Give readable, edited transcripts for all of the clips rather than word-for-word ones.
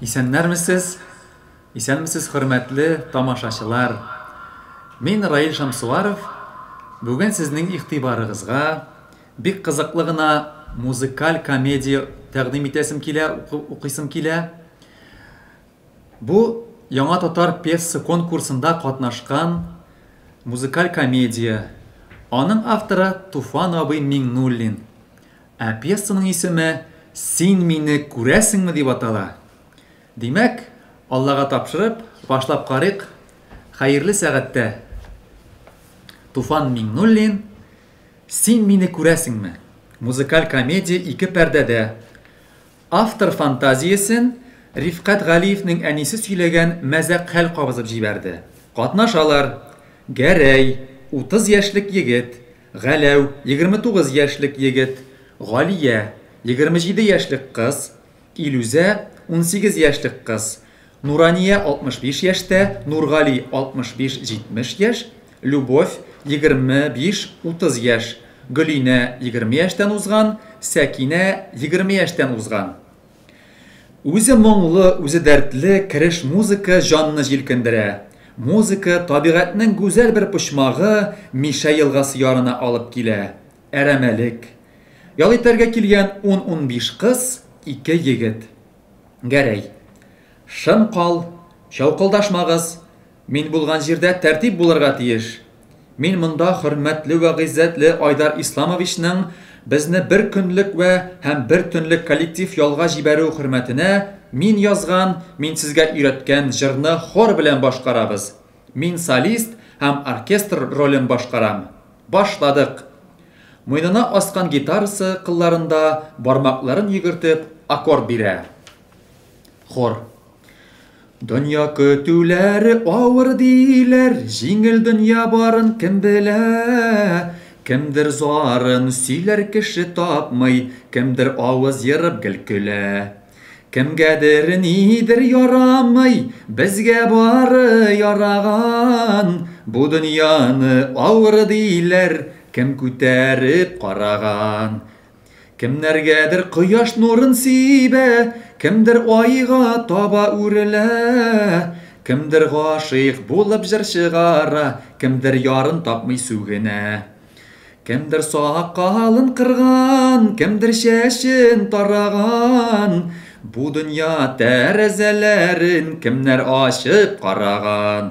Исәннәрмесез? Исәнмесез, хөрмәтле тамашачылар! Мин Раил Шамсуаров. Бүген сезнең игътибарыгызга бик кызыклы гына музыкаль комедия тәкъдим итәсем килә, укыйсым килә. Бу Яңа татар пьеса конкурсында катнашкан музыкаль комедия. Аның авторы Туфан абый Миңнуллин. Ә пьесаның исеме Син мине күрәсеңме дип атала. Димәк, Аллага тапшырып, башлап карыйк. Хәерле сәгатьтә. Туфан Миңнуллин Син мине күрәсеңме? Музыкаль комедия ике пәрдәдә. Автор фантазиясен Рифкать Галиевнең әнисе сөйләгән мәзәк хәл кабызып җибәрде. Катнашалар, Гәрәй, 30 яшьлек егет, Галәү, 29 яшьлек егет, Галия, 27 яшьлек кыз, Илүзә, 18 яшьлек кыз, Нурания, 65 яшьтә, Нургали, 65-70 яшь, Любовь, 25-30 яшь, Гөлинә, 20 яшьтән узган, Сәкинә, 20 яшьтән узган. Үзе моңлы, үзе дәртле кереш музыка җанны җилкендерә. Музыка табигатьнең гүзәл бер почмагы Мишә елгасы ярына алып килә. Әрәмәлек. Ял итәргә килгән ун-унбиш кыз, ике егет. Гәрәй. Шым кал, чаукылдашмагыз. Мин булган җирдә тәртип булырга тиеш. Мин монда хөрмәтле вә гыйззәтле Айдар Исламовичның безне бер көнлек вә һәм бер төнлек коллектив ялга җибәрү хөрмәтенә мин язган, мин сезгә өйрәткән җырны хор белән башкарабыз. Мин солист һәм оркестр ролен башкарам. Башладык! Муенына аскан гитарасы кылларында бармакларын йөгертеп аккорд бирә. Хор. Дөнья көтүләре авыр диләр, җиңел дөнья барын кем белә? Кемдер зарын сөйләр кеше тапмый, кемдер авыз ерып гел көлә. Кемгәдер нидер ярамый, безгә бары яраган. Бу дөньяны авыр диләр, кем күтәреп караган? Кемнәргәдер кояш нурын сибә, кемдер айга таба үрелә, кемдер гашыйк булып җыр чыгара, кемдер ярын тапмый сүгенә. Кемдер сакалын кырган, кемдер чәчен тараган, бу дөнья тәрәзәләрен кемнәр ачып караган.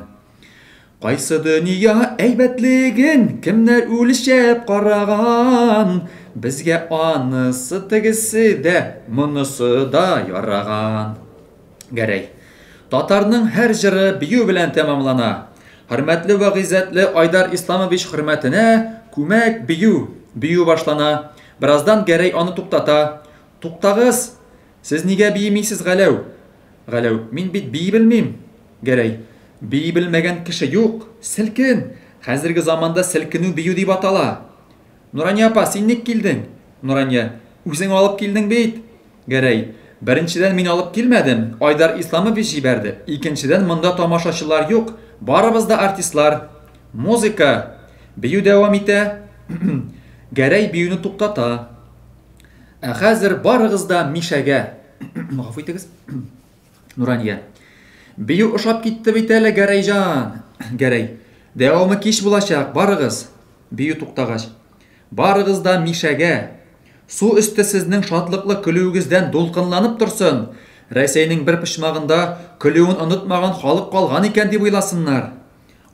Кайсы дөнья әйбәтлеген кемнәр үлчәп караган, безгә анысы тегесе дә, монысы да яраган. Гәрәй. Татарның һәр җыры бию белән тәмамлана. Хөрмәтле вә гыйззәтле Айдар Исламович хөрмәтенә күмәк бию. Бию башлана. Бераздан Гәрәй аны туктата. Туктагыз! Сез нигә биемисез, Галәү? Галәү, мин бит бии белмим. Гәрәй, бии белмәгән кеше юк. Селкен! Хәзерге заманда селкенү бию дип атала. Нурания апа, син ник килдең? Нурания, үзең алып килдең бит. Гәрәй, беренчедән мин алып килмәдем, Айдар Исламович җибәрде. Икенчедән монда тамашачылар юк, барыбыз да артистлар. Музыка! Бию дәвам итә. Гәрәй биюне туктата. Ә хәзер барыгыз да Мишәгә. Гафу итегез. Нурания. Бию ошап китте бит әле, Гәрәйҗан. Гәрәй. Дәвамы кич булачак, барыгыз. Бию туктагач. Барыгыз да Мишәгә. Су өсте сезнең шатлыклы көлүегездән дулкынланып торсын. Рәсәйнең бер почмагында көлүен онытмаган халык калган икән дип уйласыннар.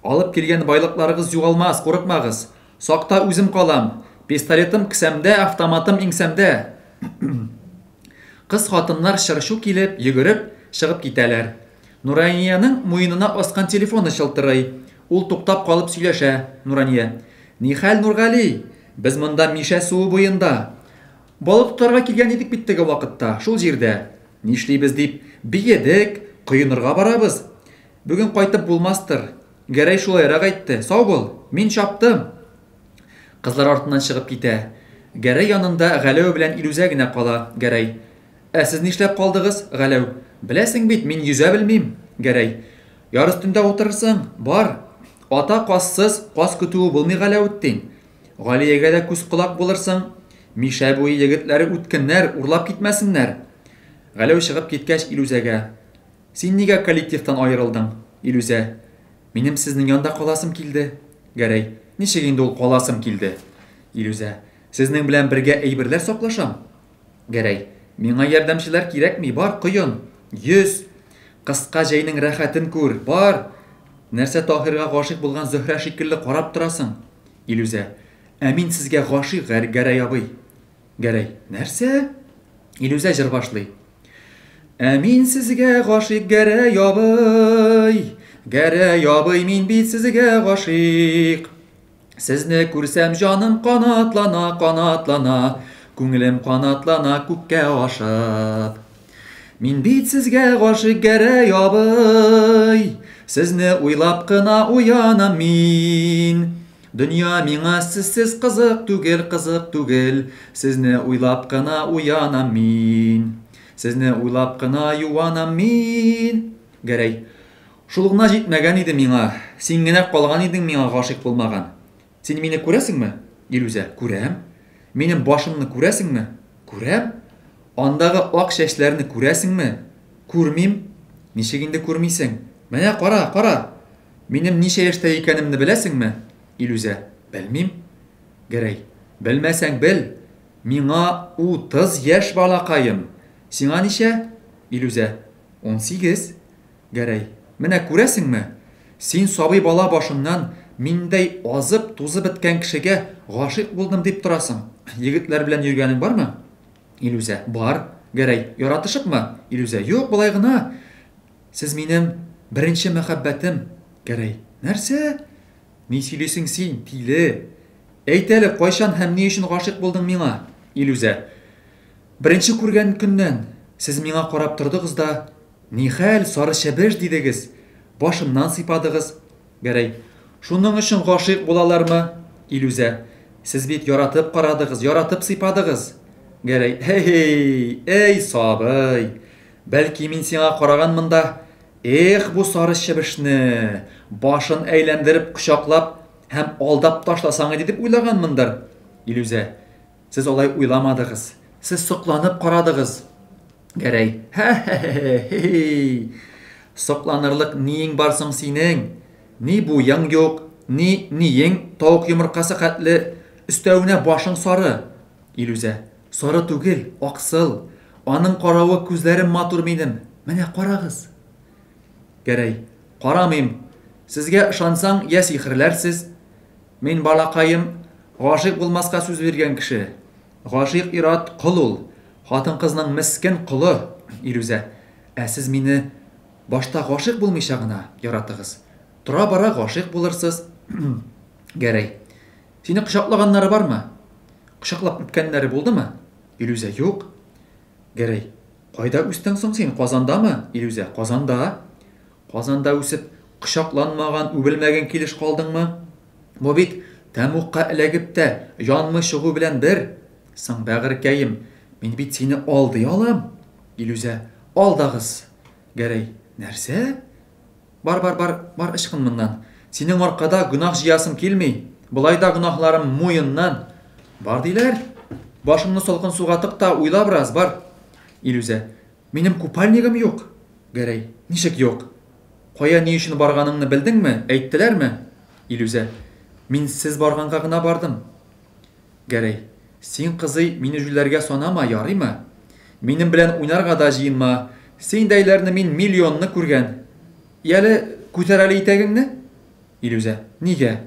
Алып килгән байлыкларыгыз югалмас, курыкмагыз. Сакта үзем калам. Пистолетым кесәмдә, автоматым иңсәмдә. Кыз-хатыннар чыр-чу килеп, йөгереп, чыгып китәләр. Нураниянең муенына аскан телефоны чылтырый. Ул туктап калып сөйләшә. Нурания. Нихәл, Нургали? Без монда Мишә суы буенда. Балык тотарга килгән идек бит теге вакытта, шул җирдә. Нишлибез дип, биедек, коенырга барабыз. Бүген кайтып булмастыр. Гәрәй шулайрак әйтте. Сау бул. Мин чаптым. Кызлар артыннан чыгып китә. Гәрәй янында Галәү белән Илүзә генә кала. Гәрәй. Ә сез нишләп калдыгыз? Галәү. Беләсең бит, мин йөзә белмим. Гәрәй. Яр өстендә утырырсың. Бар. Ата казсыз каз көтүе булмый, Галәветдин. Галиягә дә күз-колак булырсың. Мишә буе егетләре үткеннәр, урлап китмәсеннәр. Галәү чыгып киткәч, Илүзәгә. Син нигә коллективтан аерылдың? Илүзә. Минем сезнең янда каласым килде. Гәрәй. Ничек инде ул каласым килде? Илүзә. Сезнең белән бергә әйберләр саклашам. Гәрәй. Миңа ярдәмчеләр кирәкми, бар, коен. Йөз. Кыска җәйнең рәхәтен күр, бар. Нәрсә Таһирга гашыйк булган Зөһрә шикелле карап торасың? Илүзә. Ә мин сезгә гашыйк, Гәрәй абый. Гәрәй. Нәрсә? Илүзә җыр башлый. Ә мин сезгә гашыйк, Гәрәй абый. Гәрәй абый, мин бит сезгә гашыйк. Сезне күрсәм, җаным канатлана, канатлана, күңелем канатлана күккә ашып. Мин бит сезгә гашыйк, Гәрәй абый, сезне уйлап кына уянам мин. Дөнья миңа сезсез кызык түгел, кызык түгел, сезне уйлап кына уянам мин. Сезне уйлап кына юанам мин. Гәрәй. Шул гына җитмәгән иде миңа. Син генә калган идең миңа гашыйк булмаган. Син мине күрәсеңме? Илүзә. Күрәм. Минем башымны күрәсеңме? Күрәм. Андагы ак чәчләрне күрәсеңме? Күрмим. Ничек инде күрмисең? Менә кара, кара. Минем ничә яшьтә икәнемне беләсеңме? Илүзә. Белмим. Гәрәй. Белмәсәң бел. Миңа 30 яшь, балакаем. Сиңа ничә? Илүзә. 18. Гәрәй. Менә күрәсеңме? Син сабый бала башыңнан миндәй азып, тузып беткән кешегә гашыйк булдым дип торасың. Егетләр белән йөргәнең бармы? Илүзә. Бар. Гәрәй. Яратышыпмы? Илүзә. Юк, болай гына. Сез минем беренче мәхәббәтем. Гәрәй. Нәрсә? Ни сөйлисең син, тиле? Әйт әле, кайчан һәм ни өчен гашыйк булдың миңа? Илүзә. Беренче күргән көннән. Сез миңа карап тордыгыз да, Нихәл, сары чебеш, дидегез. Башымнан сыйпадыгыз. Гәрәй. Шуның өчен гашыйк булалармы? Илүзә. Сез бит яратып карадыгыз, яратып сыйпадыгыз. Гәрәй. Эй, эй, сабый. Бәлки мин сиңа караганмын да, эх, бу сары чебешне, башын әйләндереп кочаклап һәм алдап ташласаң иде дип уйлаганмындыр. Илүзә. Сез алай уйламадыгыз. Сез сокланып карадыгыз. Гәрәй. Хә-хә-хә-хи. Сокланырлык ниең бар соң синең? Ни буең юк, ни ниең тавык йомыркасы хәтле, өстәвенә башың сары. Илүзә. Сары түгел, аксыл. Аның каравы күзләрем матур минем. Менә карагыз. Гәрәй. Карамыйм. Сезгә ышансаң, я сихерләрсез. Мин, балакаем, гашыйк булмаска сүз биргән кеше. Гашыйк ир-ат кол ул. Хатын-кызның мескен колы, Илүзә. Ә сез мине башта гашыйк булмыйча гына яратыгыз. Тора-бара гашыйк булырсыз. Гәрәй. Сине кочаклаганнары бармы? Кочаклап үпкәннәре булдымы? Илүзә. Юк. Гәрәй. Кайда үстең соң син? Казандамы? Илүзә. Казанда. Казанда үсеп, кочакланмаган, үбелмәгән килеш калдыңмы? Бу бит тәмугка эләгеп тә янмый чыгу белән бер. Соң, бәгырькәем, мин бит сине алдый алам. Илүзә. Алдагыз. Гәрәй. Нәрсә? Бар, бар, бар, бар, ычкын моннан. Синең аркада гөнаһ җыясым килми. Болай да гөнаһларым муеннан. Бар диләр. Башыңны салкын суга тык та уйла бераз, бар. Илүзә. Минем купальнигым юк. Гәрәй. Ничек юк? Кая ни өчен барганыңны белдеңме? Әйттеләрме? Илүзә. Мин сез барганга гына бардым. Гәрәй. Син, кызый, мине җүләргә санама, ярыймы? Минем белән уйнарга да җыенма. Синдәйләрне мин миллионны күргән. Яле, күтәр әле итәгеңне. Илүзә. Нигә?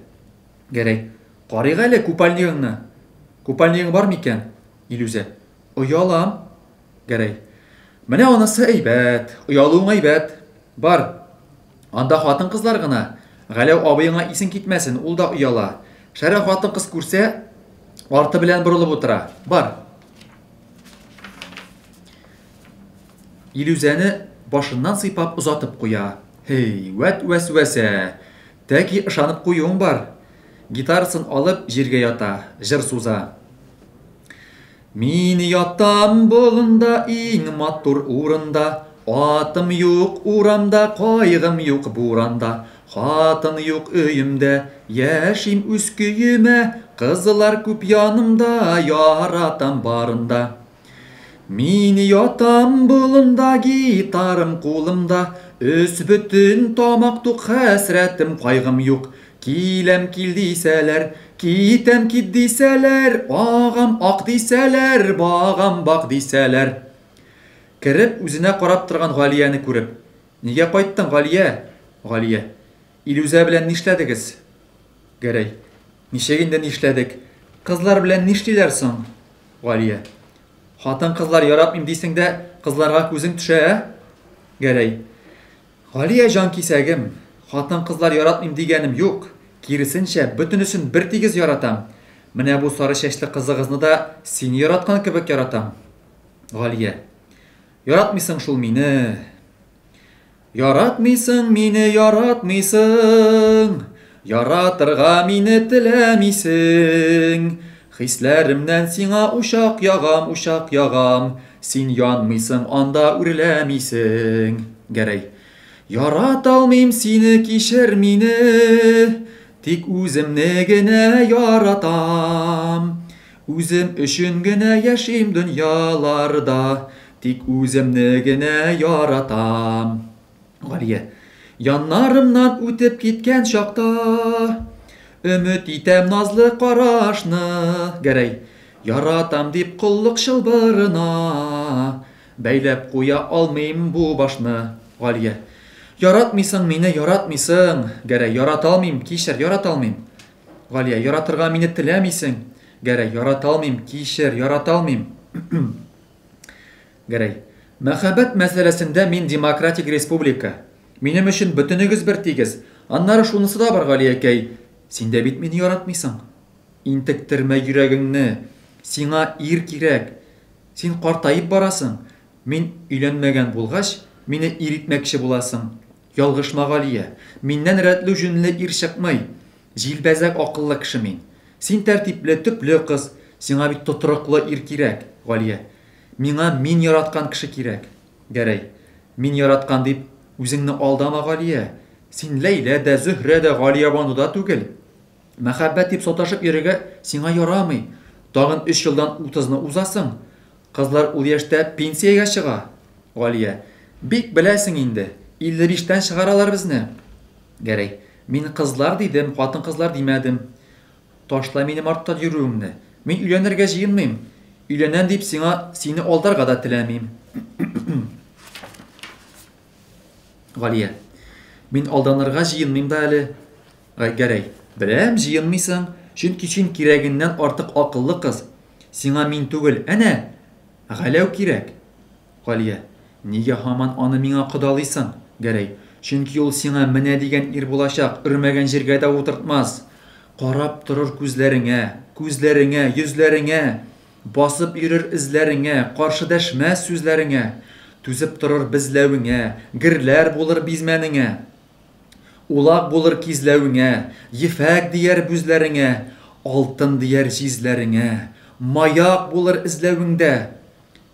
Гәрәй. Карыйк әле купальнигыңны. Купальнигың бар микән? Илүзә. Оялам. Гәрәй. Менә анысы әйбәт, оялуың әйбәт. Бар. Анда хатын-кызлар гына. Галәү абыеңа исең китмәсен, ул да ояла. Шәрә хатын-кыз күрсә, арты белән борылып утыра. Бар. Илүзәне башыннан сыйпап озатып куя. Һей, вәт вәсвәсә. Тәки ышанып куюың бар. Гитарасын алып җиргә ята, җыр суза. Мин ятам болында иң матур урында, Атым юк урамда, кайгым юк буранда, Хатын юк өемдә, яшим үз көемә, Кызлар күп янымда, яратам барында. Мин ятам болында, гитарым кулымда, Өс бөтен, тамак тук, хәсрәтем, кайгым юк. Киләм кил дисәләр, китәм кит дисәләр, Агам ак дисәләр, багам бак дисәләр. Кереп, үзенә карап торган Галияне күреп. Нигә кайттың, Галия? Галия. Илүзә белән нишләдегез? Гәрәй. Ничек инде нишләдек? Кызлар белән нишлиләр соң? Галия. Хатын-кызлар яратмыйм дисең дә, кызларга күзең төшә, ә? Гәрәй. Галия җанкисәгем, хатын-кызлар яратмыйм дигәнем юк. Киресенчә, бөтенесен бертигез яратам. Менә бу сары чәчле кызыгызны да сине яраткан кебек яратам. Галия. Яратмыйсың шул мине. Яратмыйсың мине, яратмыйсың, Яратырга мине теләмисең. Хисләремнән сиңа учак ягам, учак ягам, Син янмыйсың, анда үрләмисең. Гәрәй. Яраталмыйм сине, кичер мине, Тик үземне генә яратам. Үзем өчен генә яшим дөньяларда, Тик үземне генә яратам. Галия. Яннарымнан үтеп киткән чакта, Өмет итәм назлы карашны. Гәрәй. Яратам дип коллык чылбырына, Бәйләп куя алмыйм бу башны. Галия. Яратмыйсың мине, яратмыйсың. Гәрәй. Ярата алмыйм, кичер, ярата алмыйм. Галия, яратырга мине теләмисең. Гәрәй, ярата алмыйм, кичер, ярата алмыйм. Гәрәй, мәхәббәт мәсьәләсендә мин демократик республика. Минем өчен бөтенегез бер тигез. Аннары шунысы да бар, Галиякәй, син дә бит мине яратмыйсың. Интектермә йөрәгеңне. Сиңа ир кирәк. Син картаеп барасың. Мин өйләнмәгән булгач, мине ир итмәкче буласың. Ялгышма, Галия. Миннән рәтле-җүнле ир чыкмый. Җилбәзәк акыллы кеше мин. Син тәртипле, төпле кыз. Сиңа бит тотрыклы ир кирәк, Галия. Миңа мин яраткан кеше кирәк. Гәрәй. Мин яраткан дип, үзеңне алдама, Галия. Син Ләйлә дә, Зөһрә дә, Галиябану да түгел. Мәхәббәт дип саташып йөрергә сиңа ярамый. Тагын өч елдан утызны узасың. Кызлар ул яшьтә пенсиягә чыга. Галия. Бик беләсең инде. 55 тән чыгаралар безне. Гәрәй. Мин кызлар дидем, хатын-кызлар димәдем. Ташла минем арттан йөрүеңне. Мин өйләнергә җыенмыйм. Өйләнәм дип сиңа сине алдарга да теләмим. Галия. Мин алданырга җыенмыйм да әле. Гәрәй. Беләм, җыенмыйсың. Чөнки син кирәгеннән артык акыллы кыз. Сиңа мин түгел, әнә, Галәү кирәк. Галия. Нигә һаман аны миңа кодалыйсың? Гәрәй. Чөнки ул сиңа менә дигән ир булачак, өрмәгән җиргә дә утыртмас. Карап торыр күзләреңә, күзләреңә, йөзләреңә. Басып йөрер эзләреңә, каршы дәшмәс сүзләреңә. Түзеп торыр безләвеңә, герләр булыр бизмәнеңә. Улак булыр кизләвеңә, ефәк дияр бүзләреңә, алтын дияр җизләреңә, маяк булыр эзләвеңдә,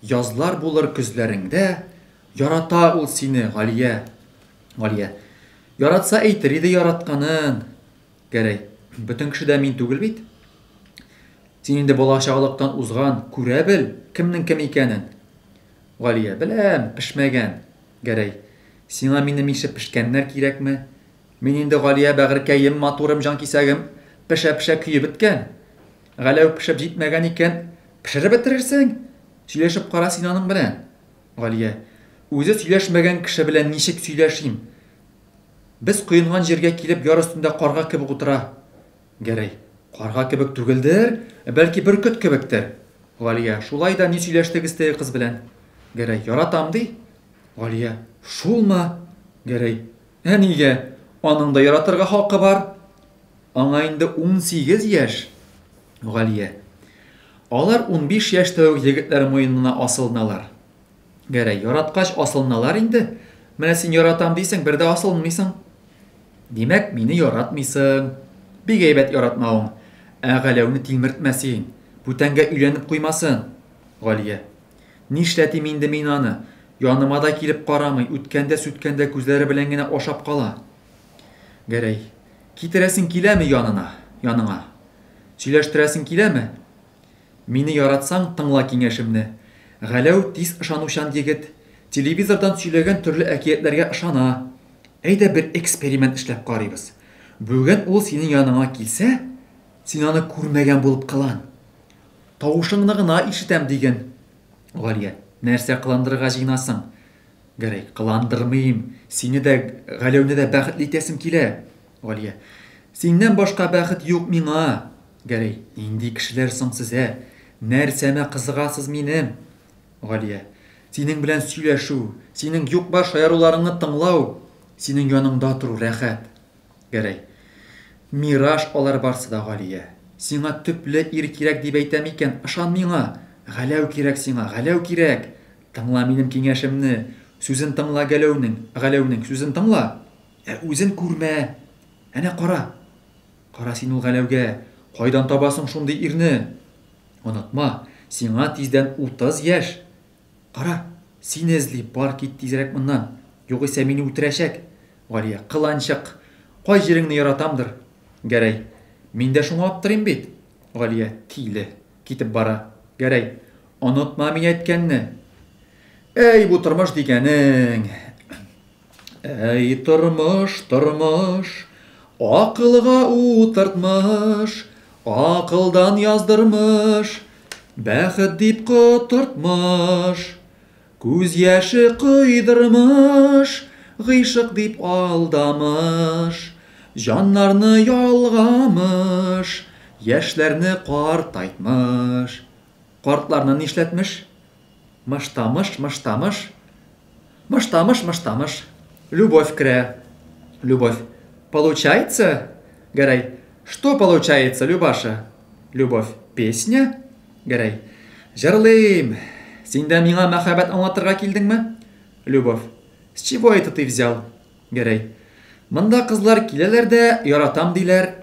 язлар булыр көзләреңдә, ярата ул сине, Галия. Галия. Яратса әйтер иде яратканын. Гәрәй. Бөтен кеше дә мин түгел бит. Син инде балачаклыктан узган, күрә бел, кемнең кем икәнен. Галия. Беләм, пешмәгән. Гәрәй. Сиңа минем ише пешкәннәр кирәкме? Мин инде, Галия, бәгырькәем, матурым, җанкисәгем, пешә-пешә көеп беткән. Галәү пешеп җитмәгән икән, пешереп бетерерсең. Сөйләшеп кара син аның белән. Галия. Үзе сөйләшмәгән кеше белән ничек сөйләшим? Без коенган җиргә килеп яр өстендә карга кебек утыра. Гәрәй. Карга кебек түгелдер, бәлки бөркет кебектер. Галия. Шулай да ни сөйләштегез теге кыз белән? Гәрәй. Яратам, ди. Галия. Шулмы? Гәрәй. Ә нигә? Аның да яратырга хакы бар. Аңа инде 18 яшь. Галия. Алар 15 яшьтә үк егетләр муенына асылыналар. Гәрәй. Яраткач асылыналар инде. Менә син яратам дисең, бер дә асылынмыйсың. Димәк, мине яратмыйсың. Бик әйбәт яратмавың. Ә Галәүне тилмертмә син. Бүтәнгә өйләнеп куймасын. Галия. Нишләтим инде мин аны? Яныма да килеп карамый, үткәндә-сүткәндә күзләре белән генә ашап кала. Гәрәй. Китерәсең киләме янына, яныңа? Сөйләштерәсең киләме? Мине яратсаң, тыңла киңәшемне. Галәү тиз ышанучан егет. Телевизордан сөйләгән төрле әкиятләргә ышана. Әйдә бер эксперимент эшләп карыйбыз. Бүген ул синең яныңа килсә, син аны күрмәгән булып кылан. Тавышыңны гына ишетәм диген. Галия, нәрсә кыландырырга җыенасың? Гәрәй, кыландырмыйм. Сине дә, Галәүне дә бәхетле итәсем килә. Галия, синнән башка бәхет юк миңа. Гәрәй, нинди кешеләр соң сез, ә? Нәрсәмә кызыгасыз минем? Галия, синең белән сөйләшү, синең юк-бар шаяруларыңны тыңлау, синең яныңда тору рәхәт. Гәрәй, мираж алар барсы да, Галия. Сиңа төпле ир кирәк дип әйтәм икән, ышан миңа. Галәү кирәк сиңа, Галәү кирәк. Тыңла минем киңәшемне, сүзен тыңла Галәүнең, Галәүнең сүзен тыңла. Ә үзен күрмә. Әнә кара. Кара син ул Галәүгә. Кайдан табасың шундый ирне? Онытма, сиңа тиздән 30 яшь. Кара, сине эзли, бар кит тизрәк моннан. Югыйсә мине үтерәчәк. Галия, кыланчык. Кай җиреңне яратамдыр? Гәрәй, мин дә шуңа аптырыйм бит. Галия, тиле. Китеп бара. Гәрәй, онытма мин әйткәнне. Әй, бу тормыш дигәнең. Әй, тормыш, тормыш, акылга утыртмыш, акылдан яздырмыш, бәхет дип котыртмыш, күз яше койдырмыш, гыйшык дип алдамыш, җаннарны ялгамыш, яшьләрне картайтмыш. Картларны нишләтмеш? Мыштамыш, мыштамыш. Мыштамыш, мыштамыш. Любовь керә. Любовь. Получается? Гәрәй. Что получается, Любаша? Любовь. Песня? Гәрәй. Җырлыйм. Син дә миңа мәхәббәт аңлатырга килдеңме? Любовь. С чего это ты взял? Гәрәй. Монда кызлар киләләр дә, яратам диләр.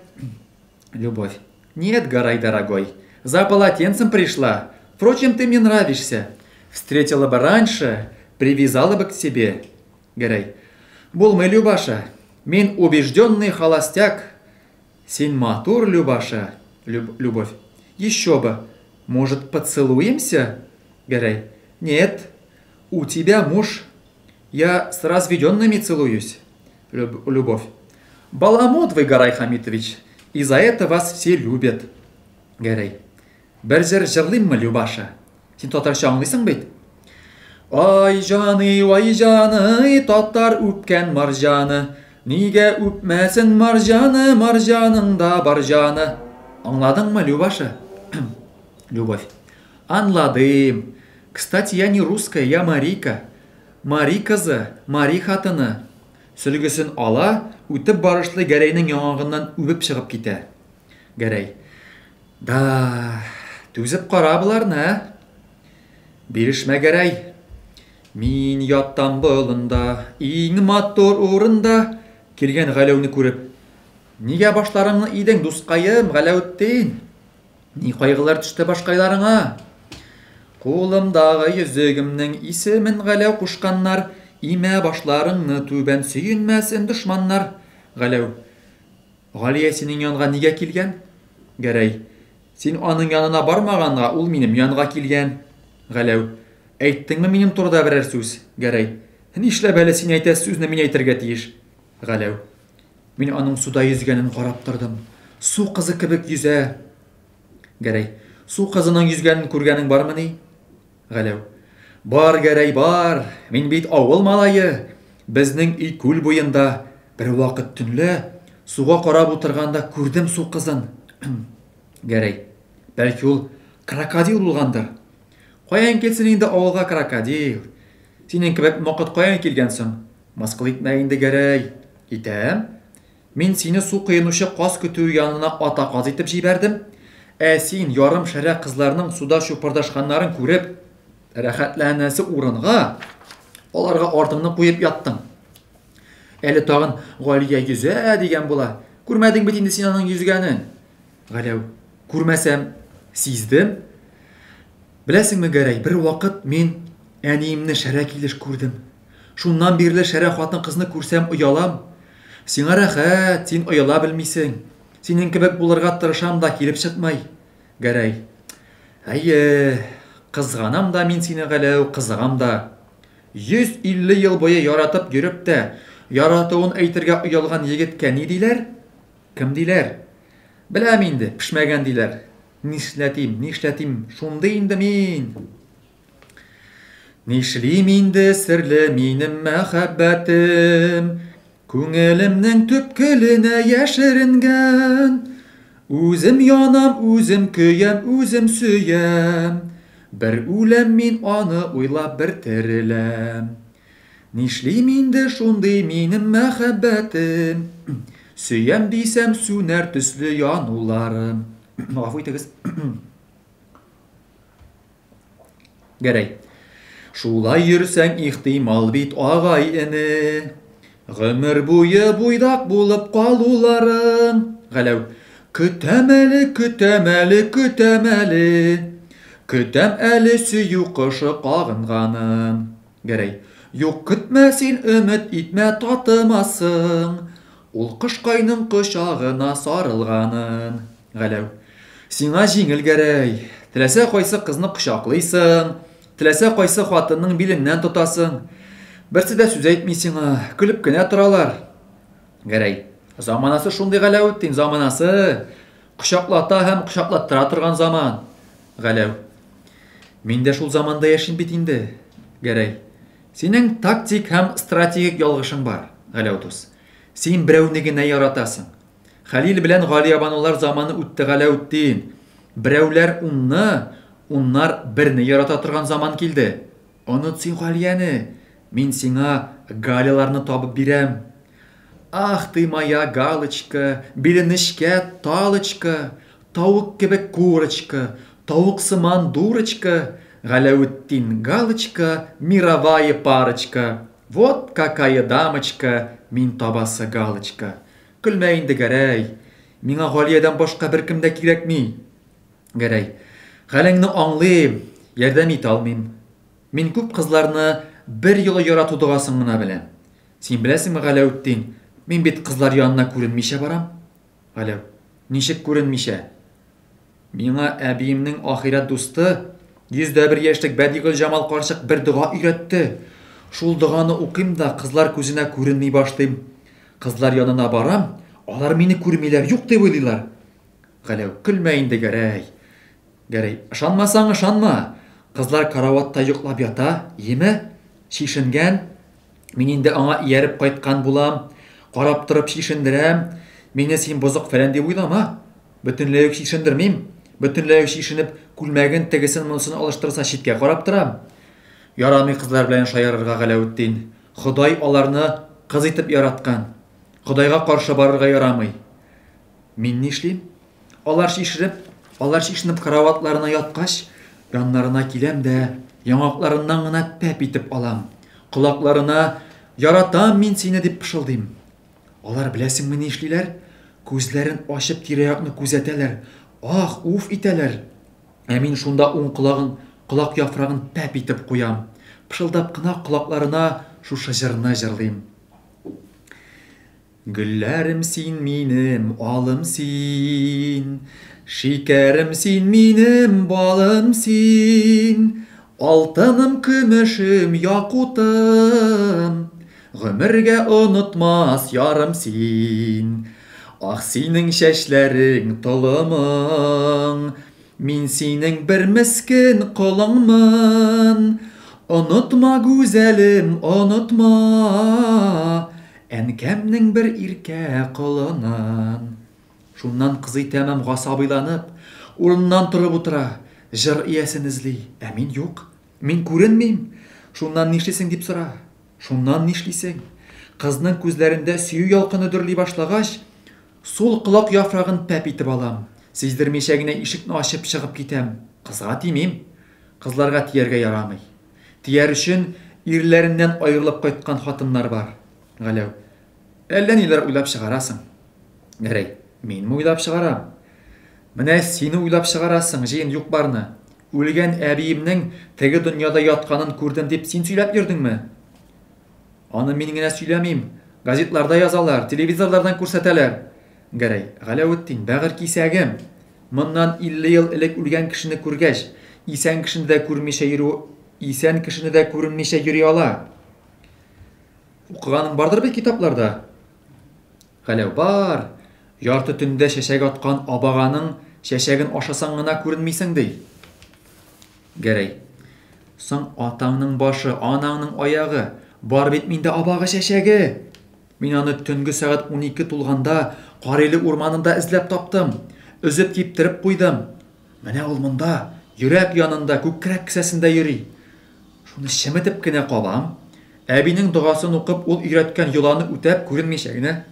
Любовь. Нет, Гарай, дорогой, за полотенцем пришла. Впрочем, ты мне нравишься. Встретила бы раньше, привязала бы к себе. Гәрәй. Булмый, Любаша. Мин убежденный холостяк. Син матур, Любаша. Любовь. Еще бы. Может, поцелуемся? Гәрәй. Нет. У тебя муж. Я с разведенными целуюсь. Любовь. Баламут вы, Гарай Хамитович. И за это вас все любят. Гәрәй. Бер җыр җырлыйммы, Любаша? Син татарча аңлыйсың бит? Ай җаны, вай җаны, татар үпкән марҗаны. Нигә үпмәсен марҗаны, марҗаның да бар җаны. Аңладыңмы, Любаша? Любовь. Аңладым. Кстати, я не русская, я марийка. Мари кызы, мари хатыны. Сөлгесен ала, үтеп барышлый Гәрәйнең яңагыннан үбеп чыгып китә. Гәрәй. Да, түзеп кара боларны, ә? Бирешмә, Гәрәй. Мин яттам болында, иң матур урында, килгән Галәүне күреп. Нигә башларыңны идең, дускаем, Галәүтдин? Ни кайгылар төште башкайларыңа? Кулымдагы йөзегемнең исемен Галәү кушканнар, имә башларыңны түбән сөенмәсен дошманнар. Галәү. Галия синең янга нигә килгән? Гәрәй. Син аның янына бармаганга, ул минем янга килгән. Галәү. Әйттеңме минем турыда берәр сүз? Гәрәй. Нишләп әле син әйтәсе сүзне мин әйтергә тиеш? Галәү. Мин аның суда йөзгәнен карап тордым. Су кызы кебек йөзә. Гәрәй. Су кызының йөзгәнен күргәнең бармыни? Галәү. Бар, Гәрәй, бар. Мин бит авыл малае. Безнең өй күл буенда. Бервакыт төнлә суга карап утырганда күрдем су кызын. Гәрәй. Бәлки ул крокодил булгандыр. Каян килсен инде авылга крокодил? Синең кебек мокыт каян килгән соң? Мыскыл итмә инде, Гәрәй. Итәм. Мин сине су коенучы каз көтүе янына ата каз итеп җибәрдем. Ә син ярым шәрә кызларның суда чупырдашканнарын күреп, рәхәтләнәсе урынга, аларга артыңны куеп яттың. Әле тагын Галия йөзә дигән була. Күрмәдең бит инде син аның йөзгәнен. Галәү, күрмәсәм, сиздем. Беләсеңме, Гәрәй, бер вакыт мин әниемне шәрә килеш күрдем. Шуннан бирле шәрә хатын-кызны күрсәм оялам. Сиңа рәхәт, син ояла белмисең. Синең кебек булырга тырышам да килеп чыкмый. Гәрәй. Әйе, Кызганам да мин сине, Галәү, кызыгам да. 150 ел буе яратып йөреп тә, яратуын әйтергә оялган егеткә ни диләр? Кем диләр? Беләм инде, пешмәгән диләр. Нишләтим, нишләтим, шундый инде мин. Нишлим инде, серле минем мәхәббәтем, Күңелемнең төпкеленә яшеренгән. Үзем янам, үзем көям, үзем сөям. Бер үләм мин аны уйлап, бер тереләм. Нишлим инде, шундый минем мәхәббәтем. Сөям дисәм, сүнәр төсле януларым. Гафу итегез. Гәрәй. Шулай йөрсәң, ихтимал бит, агай-эне. Гомер буе буйдак булып калуларың. Галәү. Көтәм әле, көтәм әле, көтәм әле. Көтәм әле сөю кошы кагынганын. Гәрәй. Юк, көтмә син, өмет итмә, татымасың. Ул кошкайның кочагына сарылганын. Галәү. Сиңа җиңел, Гәрәй. Теләсә кайсы кызны кочаклыйсың, теләсә кайсы хатынның биленнән тотасың. Берсе дә сүз әйтми сиңа, көлеп кенә торалар. Гәрәй. Заманасы шундый, Галәүтдин, заманасы. Кочаклата һәм кочаклаттыра торган заман. Галәү. Мин дә шул заманда яшим бит инде. Гәрәй. Синең тактик һәм стратегик ялгышың бар, Галәү дус. Син берәүне генә яратасың. Хәлил белән Галиябанулар заманы үтте, Галәүтдин. Берәүләр унны, уннар берне ярата торган заман килде. Оныт син Галияне. Мин сиңа Галяларны табып бирәм. Ах ты моя галочка, биле нечкә талочка, тавык кебек курочка, тавык сыман дурочка, Галәүтдин галочка, мировая парочка. Вот какая дамочка, мин табасы галочка. Көлмә инде, Гәрәй. Миңа Галиядән башка беркем дә кирәкми. Гәрәй. Хәлеңне аңлыйм, ярдәм итә алмыйм. Мин күп кызларны бер юлы ярату догасын гына беләм. Син беләсеңме, Галәүтдин, мин бит кызлар янына күренмичә барам. Галәү. Ничек күренмичә? Миңа әбиемнең ахирәт дусты, 101 яшьлек Бәдигөлҗамал карчык бер дога өйрәтте. Шул доганы укыйм да кызлар күзенә күренми башлыйм. Кызлар янына барам, алар мине күрмиләр, юк дип уйлыйлар. Галәү, көлмә инде, Гәрәй. Гәрәй, ышанмасаң, ышанма. Кызлар караватта йоклап ята, иеме? Чишенгән. Мин инде аңа ияреп кайткан булам. Карап торып чишендерәм. Мине син бозык фәлән дип уйлама. Бөтенләй үк чишендермим. Бөтенләй үк чишенеп, күлмәген тегесен-монысын алыштырса, читкә карап торам. Ярамый кызлар белән шаярырга, Галәүтдин. Ходай аларны кыз итеп яраткан. Ходайга каршы барырга ярамый. Мин нишлим? Алар чишенеп, алар чишенеп караватларына яткач, яннарына киләм дә, яңакларыннан гына пәп итеп алам. Колакларына «Яратам мин сине» дип пышылдыйм. Алар беләсеңме ни эшлиләр? Күзләрен ачып тирә-якны күзәтәләр, ах, уф итәләр. Ә мин шунда уң колагын, колак яфрагын пәп итеп куям. Пышылдап кына колакларына шушы җырны җырлыйм. Гөлләрем син минем, алым син, Шикәрем син минем, балым син, Алтыным, көмешем, якутым, Гомергә онытмас ярым син. Ах, синең чәчләрең, толымың, Мин синең бер мескен колыңмын. Онытма, гүзәлем, онытма, Әнкәмнең бер иркә колынын. Шуннан кызый тәмам гасабыйланып, урыныннан торып утыра, җыр иясен эзли, ә мин юк. Мин күренмим. Шуннан нишлисең дип сора. Шуннан нишлисең? Кызның күзләрендә сөю ялкыны дөрли башлагач, сул колак яфрагын пәп итеп алам. Сиздермичә генә ишекне ачып чыгып китәм. Кызга тимим. Кызларга тияргә ярамый. Тияр өчен ирләреннән аерылып кайткан хатыннар бар. Галәү. Әллә ниләр уйлап чыгарасың. Гәрәй. Минме уйлап чыгарам? Менә син уйлап чыгарасың, җыен юк-барны. Үлгән әбиемнең теге дөньяда ятканын күрдем дип син сөйләп йөрдеңме? Аны мин генә сөйләмим. Газетларда язалар, телевизорлардан күрсәтәләр. Гәрәй. Галәветдин, бәгырь кисәгем. Моннан 50 ел элек үлгән кешене күргәч, Исән кешене дә күрмичә йөрү, исән кешене дә күренмичә йөри ала. Укыганың бардыр бит китапларда. Галәү, бар. Ярты төндә чәчәк аткан абаганың чәчәген ашасаң гына күренмисең, ди. Гәрәй. Соң атаңның башы, анаңның аягы, бар бит миндә абага чәчәге. Мин аны төнге сәгать 12 тулганда Кариле урманында эзләп таптым. Өзеп киптереп куйдым. Менә ул монда, йөрәк янында, күкрәк кесәсендә йөри. Шуны чеметеп кенә кабам. Әбинең догасын укып, ул өйрәткән йоланы үтәп, күренмичә генә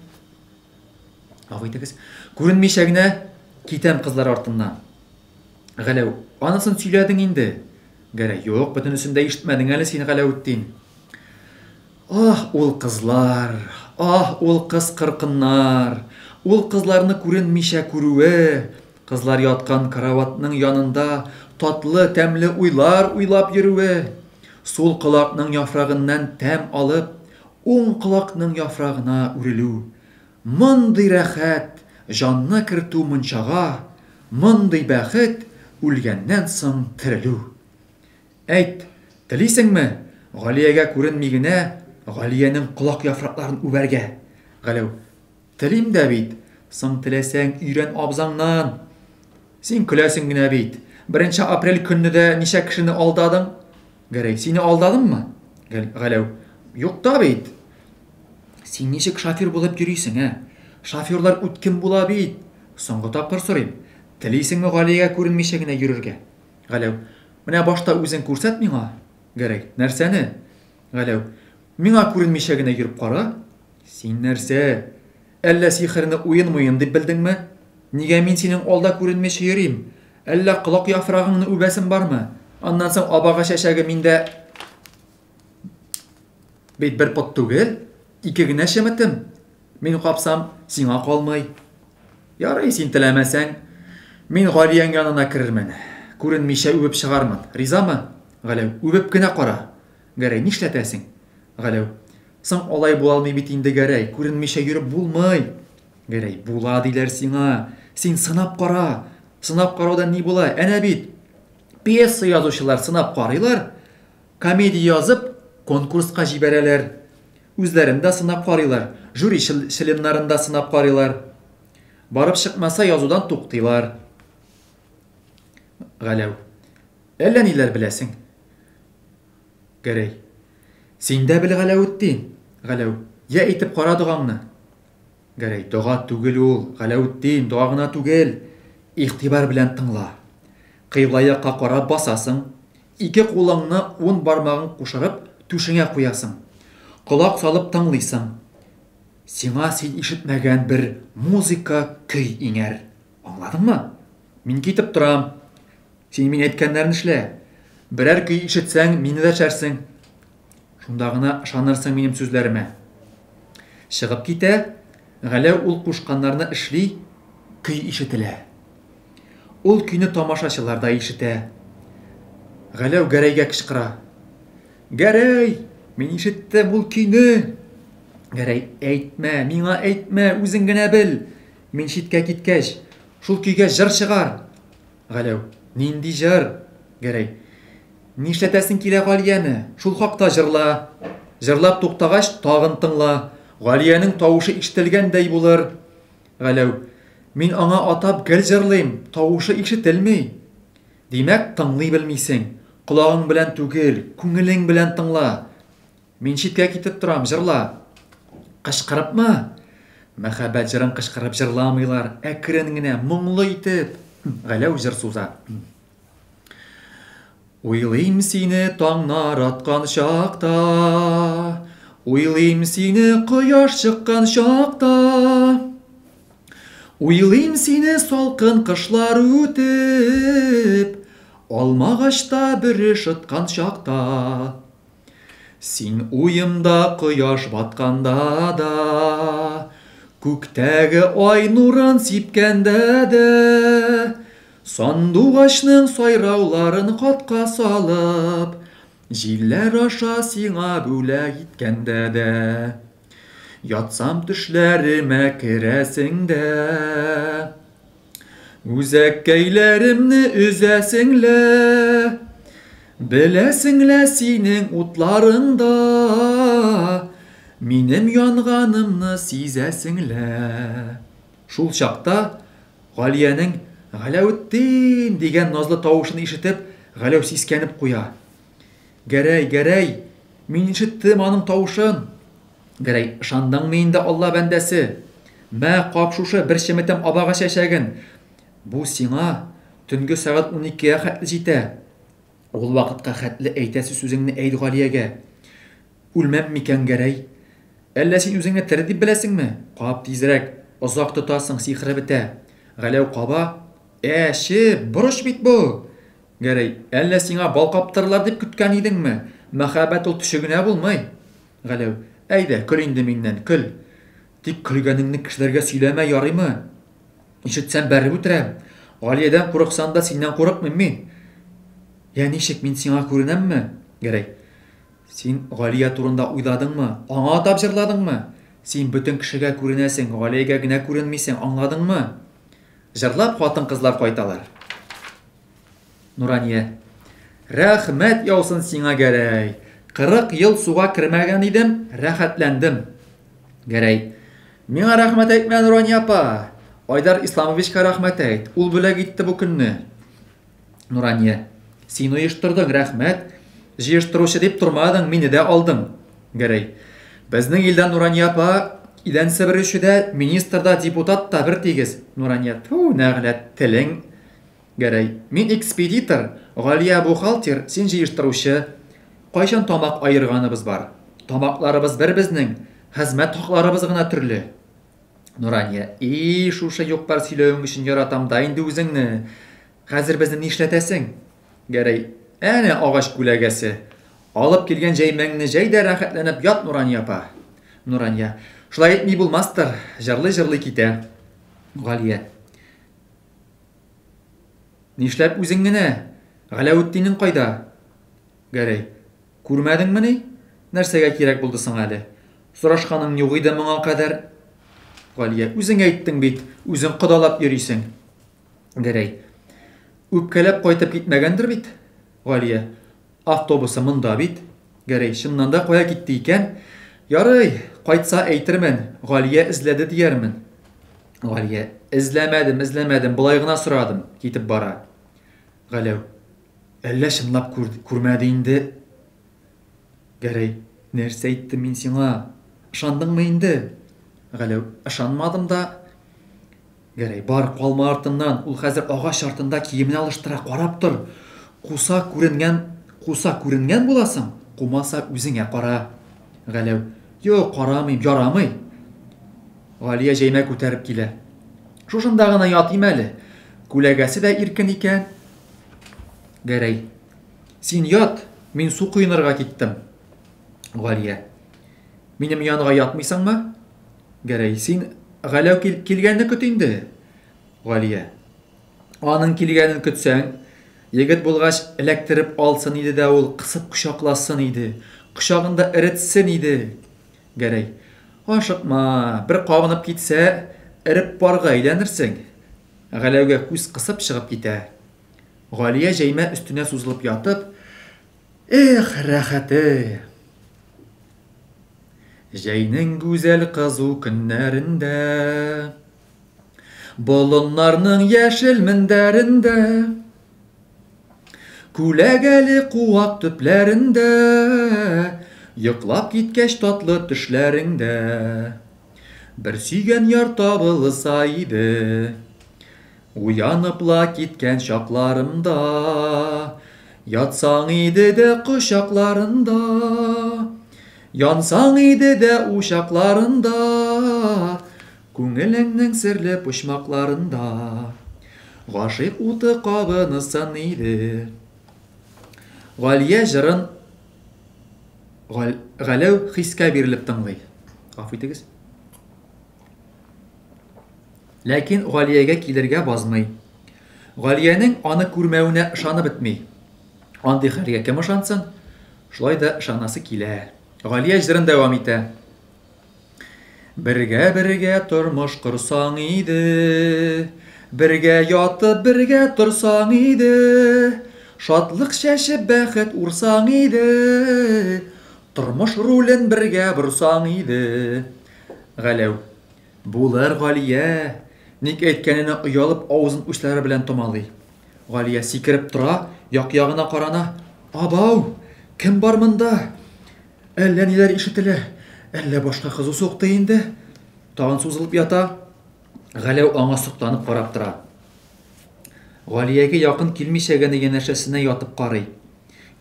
Гафу итегез. Күренмичә генә китәм кызлар артыннан. Галәү, анысын сөйләдең инде. Гәрәй, юк, бөтенесен дә ишетмәдең әле син, Галәүтдин. Аһ, ул кызлар, аһ, ул кыз-кыркыннар, ул кызларны күренмичә күрүе, кызлар яткан караватның янында татлы, тәмле уйлар уйлап йөрүе, сул колакның яфрагыннан тәм алып, уң колакның яфрагына үрелү. Мондый рәхәт, җанны кертү мунчага, мондый бәхет, үлгәннән соң терелү. Әйт, телисеңме, Галиягә күренми генә Галиянең колак яфракларын үбәргә? Галәү. Телим дә бит. Соң теләсәң, өйрән абзаңнан. Син көләсең генә бит. Беренче апрель көнне дә ничә кешене алдадың? Гәрәй, сине алдадыммы? Галәү. Юк та бит. Син ничек шофер булып йөрисең, ә? Шоферлар үткен була бит. Соңгы тапкыр сорыйм. Телисеңме Галиягә күренмичә генә йөрергә? Галәү. Менә башта үзең күрсәт миңа. Гәрәй. Нәрсәне? Галәү. Миңа күренмичә генә йөреп кара. Син нәрсә? Әллә сихерне уен-муен дип белдеңме? Нигә мин синең алда күренмичә йөрим? Әллә колак яфрагыңны үбәсем бармы? Аннан соң абага чәчәге миндә бит бер пот түгел, ике генә чеметем. Мин капсам, сиңа калмый. Ярый, син теләмәсәң, мин Галияң янына керермен. Күренмичә үбеп чыгармын. Ризамы? Галәү, үбеп кенә кара. Гәрәй, нишләтәсең? Галәү, соң алай була алмый бит инде, Гәрәй, күренмичә йөреп булмый. Гәрәй, була диләр сиңа. Син сынап кара. Сынап караудан ни була? Әнә бит, пьеса язучылар сынап карыйлар, комедия язып, конкурска җибәрәләр. Үзләрен дә сынап карыйлар, жюри членнарын да сынап карыйлар. Барып чыкмаса, язудан туктыйлар. Галәү. Әллә ниләр беләсең? Гәрәй. Син дә бел, Галәветдин. Галәү. Я әйтеп кара догаңны. Гәрәй. Дога түгел ул, Галәветдин, дога гына түгел. Игътибар белән тыңла. Кыйбла якка карап басасың. Ике кулыңны ун бармагың кушырып, түшеңә куясың. Колак салып тыңлыйсың. Сиңа син ишетмәгән бер музыка көй иңәр. Аңладыңмы? Мин китеп торам. Син мин әйткәннәрне эшлә. Берәр көй ишетсәң, мине дәшәрсең. Шунда гына ышанырсың минем сүзләремә. Чыгып китә, Галәү ул кушканнарны эшли, көй ишетелә. Ул көйне тамашачылар да ишетә. Галәү Гәрәйгә кычкыра. Гәрәй, мин ишеттем ул көйне. Гәрәй, әйтмә, миңа әйтмә, үзең генә бел. Мин читкә киткәч, шул көйгә җыр чыгар. Галәү. Нинди җыр? Гәрәй. Нишләтәсең килә Галияне? Шул хакта җырла. Җырлап туктагач, тагын тыңла. Галиянең тавышы ишетелгәндәй булыр. Галәү. Мин аңа атап гел җырлыйм, тавышы ишетелми. Димәк, тыңлый белмисең. Колагың белән түгел, күңелең белән тыңла. Мин читкә китеп торам, җырла. Кычкырыпмы? Мәхәббәт җырын кычкырып җырламыйлар, әкрен генә, моңлы итеп. Галәү җыр суза. Уйлыйм сине таңнар аткан чакта, Уйлыйм сине кояш чыккан чакта. Уйлыйм сине салкын кышлар үтеп, Алмагачта бөре шыткан чакта. Син уемда кояш батканда да, Күктәге ай нурын сипкәндә дә, Сандугачның сайрауларын хатка салып, Җилләр аша сиңа бүләк иткәндә дә. Ятсам төшләремә керәсең дә. Үзәккәйләремне өзәсең лә. Беләсең лә синең утларыңда минем янганымны сизәсең лә. Шул чакта Галиянең Галәветдин дигән назлы тавышын ишетеп, Галәү сискәнеп куя. Гәрәй, Гәрәй, мин ишеттем аның тавышын. Гәрәй, ышандыңмы инде, Алла бәндәсе? Мә, кап шушы бер чеметем абага чәчәген. Бу сиңа төнге сәгать уникегә хәтле җитә. Ул вакытка хәтле әйтәсе сүзеңне әйт Галиягә. Үлмәм микән, Гәрәй? Әллә син үзеңне тере дип беләсеңме? Кап тизрәк, озак тотасың, сихере бетә. Галәү каба. Әче, борыч бит бу! Гәрәй, әллә сиңа бал каптырырлар дип көткән идеңме? Мәхәббәт ул төче генә булмый. Галәү, әйдә, көл инде миннән, көл. Тик көлгәнеңне кешеләргә сөйләмә, ярыймы? Ишетсәм, бәреп үтерәм. Галиядән курыксам да, синнән курыкмыйм мин. Я ничек, мин сиңа күренәмме? Гәрәй, син Галия турында уйладыңмы? Аңа атап җырладыңмы? Син бөтен кешегә күренәсең, Галиягә генә күренмисең, аңладыңмы? Җырлап хатын-кызлар кайталар. Нурания. Рәхмәт яусын сиңа, Гәрәй. 40 ел суга кермәгән идем, рәхәтләндем. Гәрәй. Миңа рәхмәт әйтмә, Нурания апа. Айдар Исламовичка рәхмәт әйт. Ул бүләк итте бу көнне. Нурания. Син оештырдың, рәхмәт. Җыештыручы дип тормадың, мине дә алдың. Гәрәй. Безнең илдә Нурания апа идән себерүче дә, министр да, депутат та бер тигез. Нурания. Ту, нәгъләт телең. Гәрәй. Мин экспедитор, Галия бухгалтер, син җыештыручы. Кайчан тамак аерганыбыз бар? Тамакларыбыз бер безнең, хезмәт хакларыбыз гына төрле. Нурания. И, шушы юк-бар сөйләвең өчен яратам да инде үзеңне. Хәзер безне нишләтәсең? Гәрәй. Әнә агач күләгәсе. Алып килгән җәймәңне җәй дә рәхәтләнеп ят, Нурания апа. Нурания. Шулай итми булмастыр. Җырлый-җырлый китә. Галия. Нишләп үзең генә? Галәветдинең кайда? Гәрәй. Күрмәдеңмени? Нәрсәгә кирәк булды соң әле? Сорашканың юк иде моңа кадәр. Галия. Үзең әйттең бит, үзең кодалап йөрисең. Гәрәй. Үпкәләп кайтып китмәгәндер бит? Галия. Автобусы монда бит. Гәрәй, чыннан да кая китте икән? Ярый, кайтса әйтермен, Галия эзләде диярмен. Галия. Эзләмәдем, эзләмәдем, болай гына сорадым. Китеп бара. Галәү. Әллә чынлап күрмәде инде? Гәрәй. Нәрсә әйттем мин сиңа? Ышандыңмы инде? Галәү. Ышанмадым да. Гәрәй, бар, калма артыннан, ул хәзер агач артында киемен алыштыра, карап тор. Куса күренгән, куса күренгән буласың, кумаса үзеңә кара. Галәү, юк, карамыйм, ярамый. Галия җәймә күтәреп килә. Шушында гына ятыйм әле. Күләгәсе дә иркен икән. Гәрәй, син ят, мин су коенырга киттем. Галия, минем янга ятмыйсыңмы? Гәрәй, син Галәү кил килгәнне көт инде. Галия. Аның килгәнен көтсәң, егет булгач, эләктереп алсын иде дә ул, кысып кочакласын иде, кочагында эретсен иде. Гәрәй. Ашыкма, бер кабынып китсә, эреп парга әйләнерсең. Галәүгә күз кысып чыгып китә. Галия җәймә өстенә сузылып ятып, Эх, рәхәте! Җәйнең гүзәл кызу көннәрендә, Болыннарның яшел мендәрендә, Күләгәле куак төпләрендә, Йоклап киткәч татлы төшләреңдә, Бер сөйгән яр табылса иде. Уянып ла киткән чакларымда, Ятсаң иде дә кочакларында, Янсаң иде дә учакларында, Күңелеңнең серле почмакларында Гашыйк уты кабынысын иде. Галия җырын Галәү хискә бирелеп тыңлый. Гафу итегез. Ләкин Галиягә килергә базмый. Галиянең аны күрмәвенә ышанып бетми. Андый хәлгә кем ышансын? Шулай да ышанасы килә. Галия җырын дәвам итә. Бергә-бергә тормыш корсаң иде, Бергә ятып, бергә торсаң иде, Шатлык чәчеп, бәхет урсаң иде, Тормыш рулен бергә борсаң иде. Галәү. Булыр, Галия! Ник әйткәненә оялып, авызын учлары белән томалый. Галия сикереп тора, як-ягына карана. Абау! Кем бар монда? Әллә ниләр ишетелә. Әллә башка кызу сукты инде? Тагын сузылып ята. Галәү аңа сокланып карап тора. Галиягә якын килмичә генә янәшәсенә ятып карый.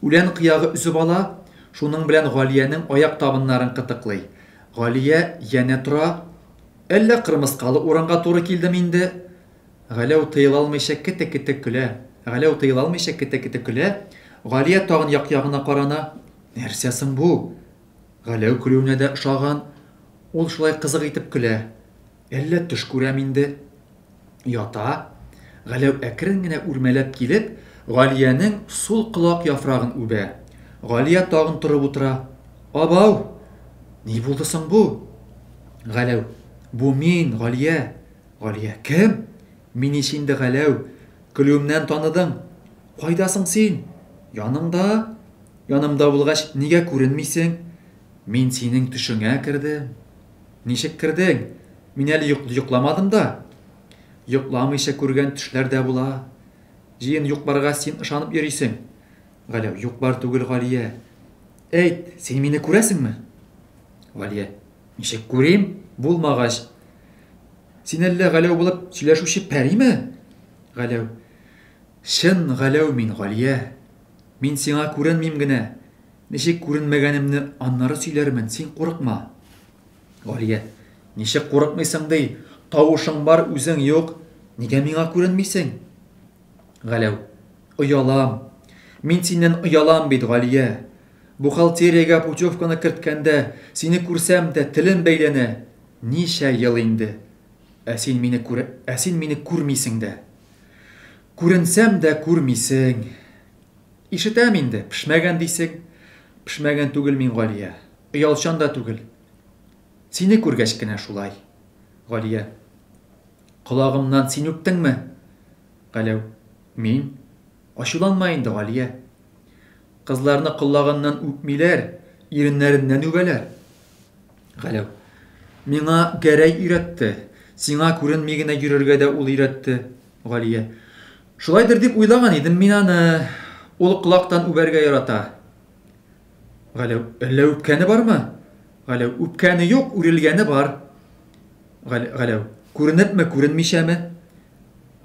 Үлән кыягы өзеп ала, шуның белән Галиянең аяк табыннарын кытыклый. Галия янә тора. Әллә кырмыскалы урынга туры килдем инде? Галәү тыела алмыйча кете-кете көлә. Галәү тыела алмыйча кете-кете көлә. Галия тагын як-ягына карана. Нәрсә соң бу? Галәү көлүенә дә ошаган. Ул шулай кызык итеп көлә. Әллә төш күрәм инде? Ята. Галәү әкрен генә үрмәләп килеп, Галиянең сул колак яфрагын үбә. Галия тагын торып утыра. Абау! Ни булды соң бу? Галәү. Бу мин, Галия. Галия. Кем? Мин ич инде Галәү. Көлүемнән таныдың. Кайдасың син? Яныңда. Янымда булгач, нигә күренмисең? Мин синең төшеңә кердем. Ничек кердең? Мин әле йокламадым да. Йокламыйча күргән төшләр дә була. Җыен юк-барга син ышанып йөрисең. Галәү, юк-бар түгел, Галия. Әйт, син мине күрәсеңме? Галия, ничек күрим? Булмагач. Син әллә Галәү булып сөйләшүче пәриме? Галәү, чын Галәү мин, Галия. Мин сиңа күренмим генә. Ничек күренмәгәнемне аннары сөйләрмен, син курыкма. Галия, ничек курыкмыйсың ди? Тавышың бар, үзең юк. Нигә миңа күренмисең? Галәү, оялам. Мин синнән оялам бит, Галия. Бухгалтериягә путевканы керткәндә, сине күрсәм дә, телем бәйләнә. Ничә ел инде. Ә син мине күрә, ә син мине күрмисең дә. Күренсәм дә күрмисең. Ишетәм инде, пешмәгән дисең. Пешмәгән түгел мин, Галия. Оялчан да түгел. Сине күргәч кенә шулай. Галия. Колагымнан син үптеңме? Галәү. Мин. Ачуланма инде, Галия. Кызларны колагыннан үпмиләр, иреннәреннән үбәләр. Галәү. Миңа Гәрәй өйрәтте. Сиңа күренми генә йөрергә дә ул өйрәтте. Галия. Шулайдыр дип уйлаган идем мин аны. Ул колактан үбәргә ярата. Галәү. Әллә үпкәне бармы? Галәү. Үпкәне юк, үрелгәне бар. Галәү. Күренепме, күренмичәме?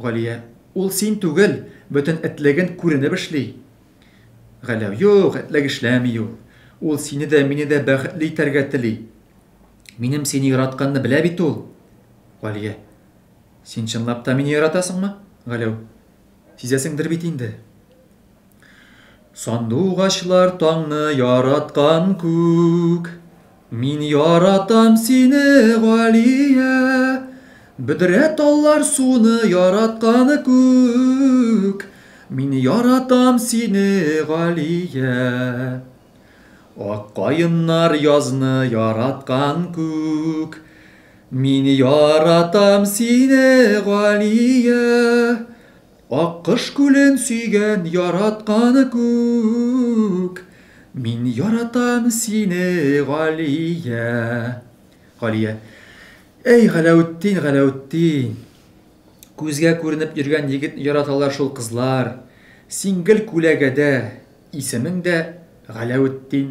Галия. Ул син түгел, бөтен этлеген күренеп эшли. Галәү. Юк, этлек эшләми ул. Ул сине дә, мине дә бәхетле итәргә тели. Минем сине яратканны белә бит ул. Галия. Син чынлап та мине яратасыңмы? Галәү. Сизәсеңдер бит инде. Сандугачлар таңны яраткан күк, Мин яратам сине, Галия. Бөдрә таллар суны яраткан күк, Мин яратам сине, Галия. Ак каеннар язны яраткан күк, Мин яратам сине, Галия. Аккош күлен сөйгән, яраткан күк, Мин яратам сине, Галия. Галия. Әй, Галәүтдин, Галәүтдин. Күзгә күренеп йөргән егетне яраталар шул кызлар. Син гел күләгәдә, исемең дә Галәүтдин.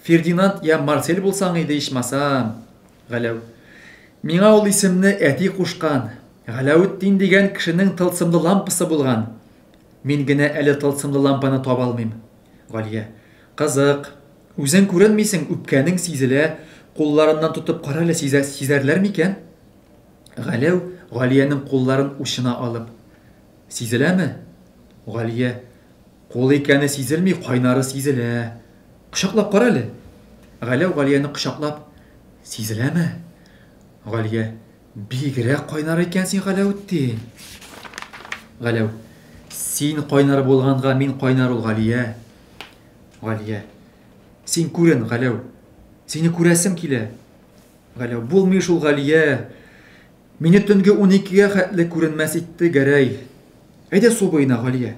Фердинанд я Марсель булсаң иде ичмасам. Галәү. Миңа ул исемне әти кушкан. Галәүтдин дигән кешенең тылсымлы лампасы булган. Мин генә әле тылсымлы лампаны таба алмыйм. Галия. Кызык. Үзең күренмисең, үпкәнең сизелә. Кулларыннан тотып кара әле, сизә, сизәрләр микән? Галәү, Галиянең кулларын учына алып. Сизеләме? Галия. Кул икәне сизелми, кайнары сизелә. Кочаклап кара әле. Галәү Галияне кочаклап. Сизеләме? Галия. Бигрәк кайнар икән син, Галәүтдин. Галәү. Син кайнар булганга мин кайнар ул, Галия. Галия. Син күрен, Галәү. Сине күрәсем килә. Галәү. Булмый шул, Галия. Мине төнге уникегә хәтле күренмәс итте Гәрәй. Әйдә су буена, Галия.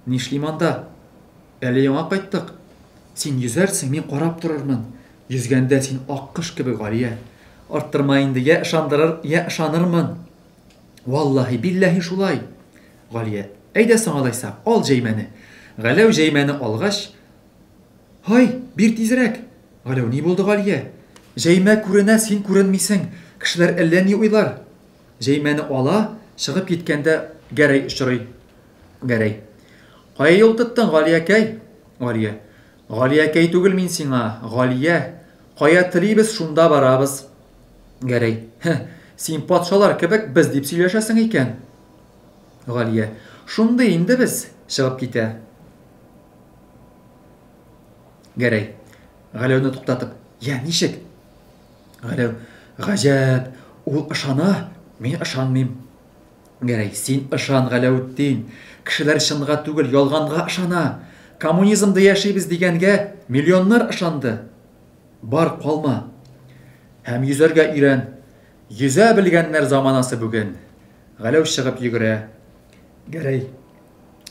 Нишлим анда? Әле яңа кайттык. Син йөзәрсең, мин карап торырмын. Йөзгәндә син аккош кебек, Галия. Арттырма инде, йә ышандырыр, йә ышанырмын. Валлаһи, билләһи шулай. Галия. Әйдә соң алайса, ал җәймәне. Галәү җәймәне алгач, Һай, бир тизрәк! Галәү, ни булды, Галия? Җәймә күренә, син күренмисең. Кешеләр әллә ни уйлар. Җәймәне ала, чыгып киткәндә Гәрәй очрый. Гәрәй. Кая юл тоттың, Галиякәй? Галия. Галиякәй түгел мин сиңа, Галия. Кая телибез, шунда барабыз. Гәрәй. Һе, син патшалар кебек без дип сөйләшәсең икән. Галия. Шундый инде без. Чыгып китә. Гәрәй. Галәүне туктатып. Я, ничек? Галәү. Гаҗәп. Ул ышана, мин ышанмыйм. Гәрәй. Син ышан, Галәүтдин. Кешеләр чынга түгел, ялганга ышана. Коммунизмда яшибез дигәнгә миллионнар ышанды. Бар, калма. Һәм йөзәргә өйрән. Йөзә белгәннәр заманасы бүген. Галәү чыгып йөгерә. Гәрәй.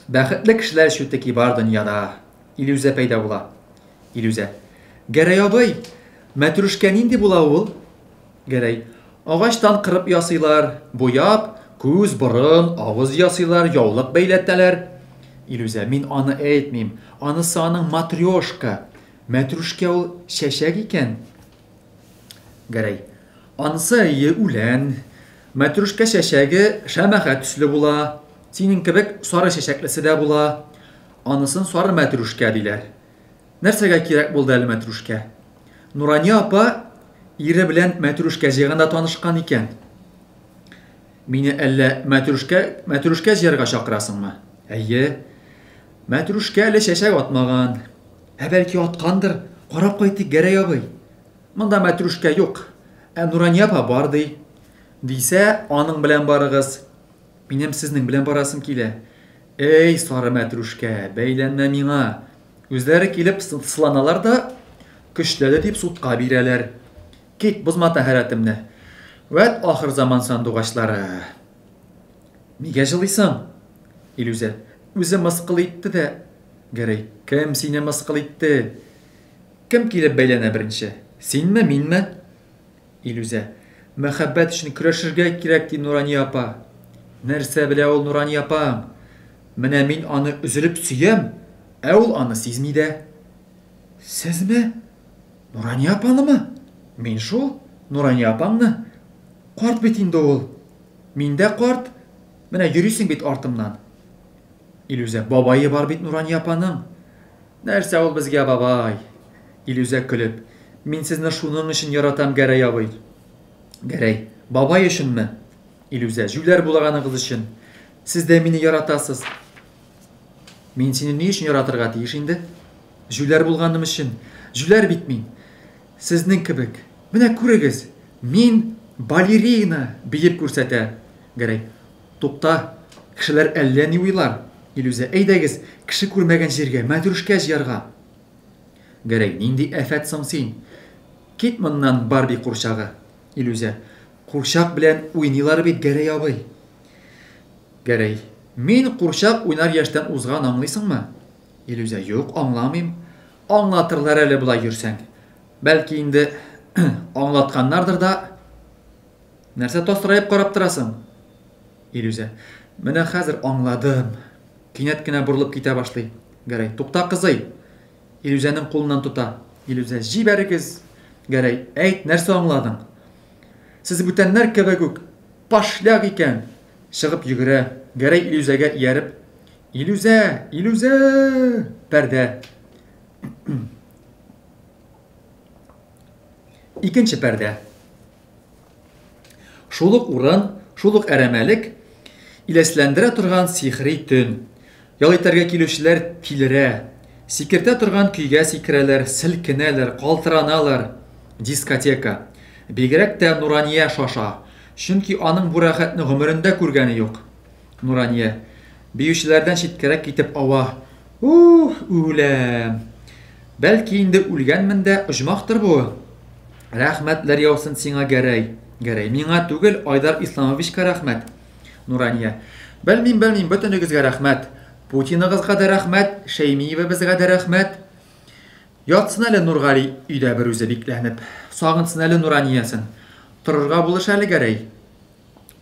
Бәхетле кешеләр чүтеки бар дөньяда. Илүзә пәйда була. Илүзә. Гәрәй абый, мәтрүшкә нинди була ул? Гәрәй. Агачтан кырып ясыйлар, буяп, күз, борын, авыз ясыйлар, яулык бәйләтәләр. Илүзә. Мин аны әйтмим. Анысы аның матрешка. Мәтрүшкә ул чәчәк икән. Гәрәй. Анысы әйе, үлән. Мәтрүшкә чәчәге шәмәхә төсле була. Синең кебек сары чәчәклесе дә була. Анысын сары мәтрүшкә диләр. Нәрсәгә кирәк булды әле мәтрүшкә? Нурания апа ире белән мәтрүшкә җыйганда танышкан икән. Мине әллә мәтрүшкә, мәтрүшкә җыярга чакырасыңмы? Әйе. Мәтрүшкә әле чәчәк атмаган. Ә бәлки аткандыр? Карап кайтыйк, Гәрәй абый. Монда мәтрүшкә юк, ә Нурания апа бар, ди. Дисә, аның белән барыгыз. Минем сезнең белән барасым килә. Эй, сары мәтрүшкә, бәйләнмә миңа. Үзләре килеп сыланалар да, көчләде дип судка бирәләр. Кит, бозма тәһарәтемне. Вәт ахырзаман сандугачлары. Нигә җылыйсың? Илүзә. Үзе мыскыл итте дә. Гәрәй. Кем сине мыскыл итте? Кем килеп бәйләнә беренче? Синме, минме? Илүзә. Мәхәббәт өчен көрәшергә кирәк, ди Нурания апа. Нәрсә белә ул Нурания апаң? Менә мин аны өзелеп сөям, ә ул аны сизми дә. Сезме? Нурания апанымы? Мин шул, Нурания апаңны. Карт бит инде ул. Мин дә карт. Менә йөрисең бит артымнан. Илүзә. Бабае бар бит Нурания апаның. Нәрсә ул безгә бабай? Илүзә көлеп. Мин сезне шуның өчен яратам, Гәрәй абый. Гәрәй. Бабай өченме? Илүзә. Җүләр булаганыгыз өчен. Сез дә мине яратасыз. Мин сине ни өчен яратырга тиеш инде? Җүләр булганым өчен. Җүләр бит мин. Сезнең кебек. Менә күрегез, мин балерина, биеп күрсәтә. Гәрәй. Тукта, кешеләр әллә ни уйлар. Илүзә, әйдәгез, кеше күрмәгән җиргә, мәтрүшкә җыярга. Гәрәй, нинди афәт соң син? Кит моннан, Барби курчагы. Илүзә, курчак белән уйныйлар бит, Гәрәй абый. Гәрәй, мин курчак уйнар яшьтән узган, аңлыйсыңмы? Илүзә, юк, аңламыйм. Аңлатырлар әле болай йөрсәң. Бәлки инде аңлатканнардыр да. Нәрсә тасраеп карап торасың? Илүзә. Менә хәзер аңладым. Кинәт кенә борылып китә башлый. Гәрәй. Тукта, кызый. Илүзәнең кулыннан тота. Илүзә. Җибәрегез. Гәрәй. Әйт, нәрсә аңладың? Сез бүтәннәр кебек үк пошляк икән. Чыгып йөгерә. Гәрәй Илүзәгә ияреп. Илүзә! Илүзә! Пәрдә. Икенче пәрдә. Шул ук урын, шул ук әрәмәлек, иләсләндерә торган сихри төн. Ял итәргә килүчеләр тилерә. Сикертә торган көйгә сикерәләр, селкенәләр, калтыраналар. Дискотека. Бигрәк тә Нурания шаша. Чөнки аның бу рәхәтне гомерендә күргәне юк. Нурания. Биючеләрдән читкәрәк китеп ава. Ух, үләм. Бәлки инде үлгәнмен дә, оҗмахтыр бу. Рәхмәтләр яусын сиңа, Гәрәй. Гәрәй. Миңа түгел, Айдар Исламовичка рәхмәт. Нурания. Белмим, белмим, бөтенегезгә рәхмәт. Путиныгызга да рәхмәт, Шәймиевебезгә дә рәхмәт. Ятсын әле Нургали өйдә берүзе бикләнеп. Сагынсын әле Нураниясен. Торырга булыш әле, Гәрәй.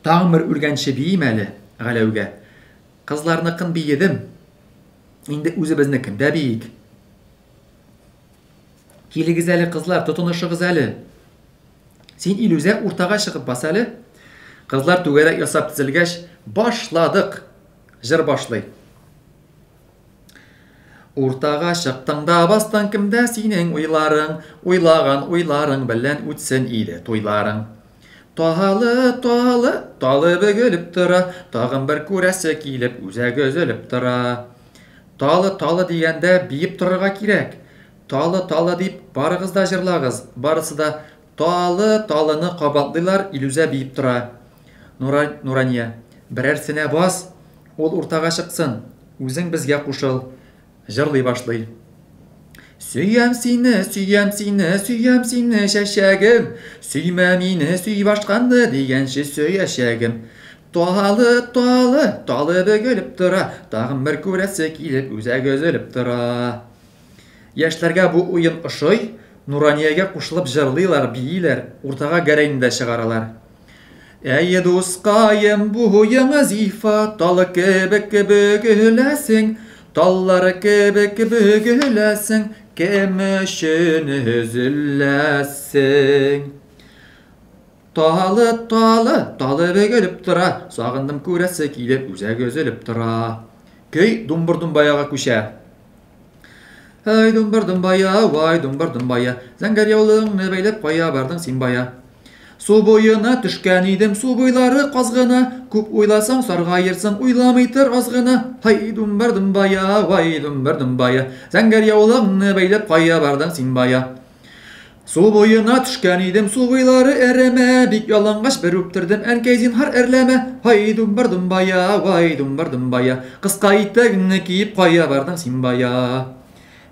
Тагын бер үлгәнче биим әле, Галәүгә. Кызларныкын биедем. Инде үзебезнекен дә биик. Килегез әле, кызлар, тотынышыгыз әле. Син, Илүзә, уртага чыгып бас әле. Кызлар түгәрәк ясап тезелгәч, башладык! Җыр башлый. Уртага чыктың да бастың, кемдә синең уйларың, уйлаган уйларың белән үтсен иде туйларың. Талы, талы, талы бөгелеп тора, тагын бер күрәсе килеп, үзәге өзелеп тора. Талы, талы дигәндә биеп торырга кирәк. Талы, талы дип барыгыз да җырлагыз. Барысы да талы, талыны кабатлыйлар, Илүзә биеп тора. Нура, Нурания, берәрсенә бас, ул уртага чыксын, үзең безгә кушыл. Җырлый башлый. Сөям сине, сөям сине, сөям сине, чәчәгем. Сөймә мине, сөй башканы дигәнче сөячәгем. Талы, талы, талы бөгелеп тора, тагын бер күрәсе килеп, үзәге өзелеп тора. Яшьләргә бу уен ошый, Нураниягә кушылып җырлыйлар, бииләр, уртага Гәрәйне дә чыгаралар. Әй, дускаем, буең зифа, тал кебек бөгеләсең, таллар кебек бөгеләсең, кем өчен өзеләсең? Талы, талы, талы бөгелеп тора, сагындым күрәсе килеп, үзәге өзелеп тора. Көй думбыр-думбаяга күчә. Ай, думбыр-думбая, вай, думбыр-думбая, зәңгәр яулыгыңны бәйләп кая бардың син бая? Су буена төшкән идем, су буйлары казгына, күп уйласаң саргаерсың, уйламый тор аз гына. Һай, думбыр-думбая, вай, думбыр-думбая, зәңгәр яулыгыңны бәйләп кая бардың син бая? Су буена төшкән идем, су буйлары әрәмә, бик ялангач бер үптердем, әнкәй зинһар әрләмә. Һай, думбыр-думбая, вай, думбыр-думбая, кыска итәгеңне киеп кая бардың син бая?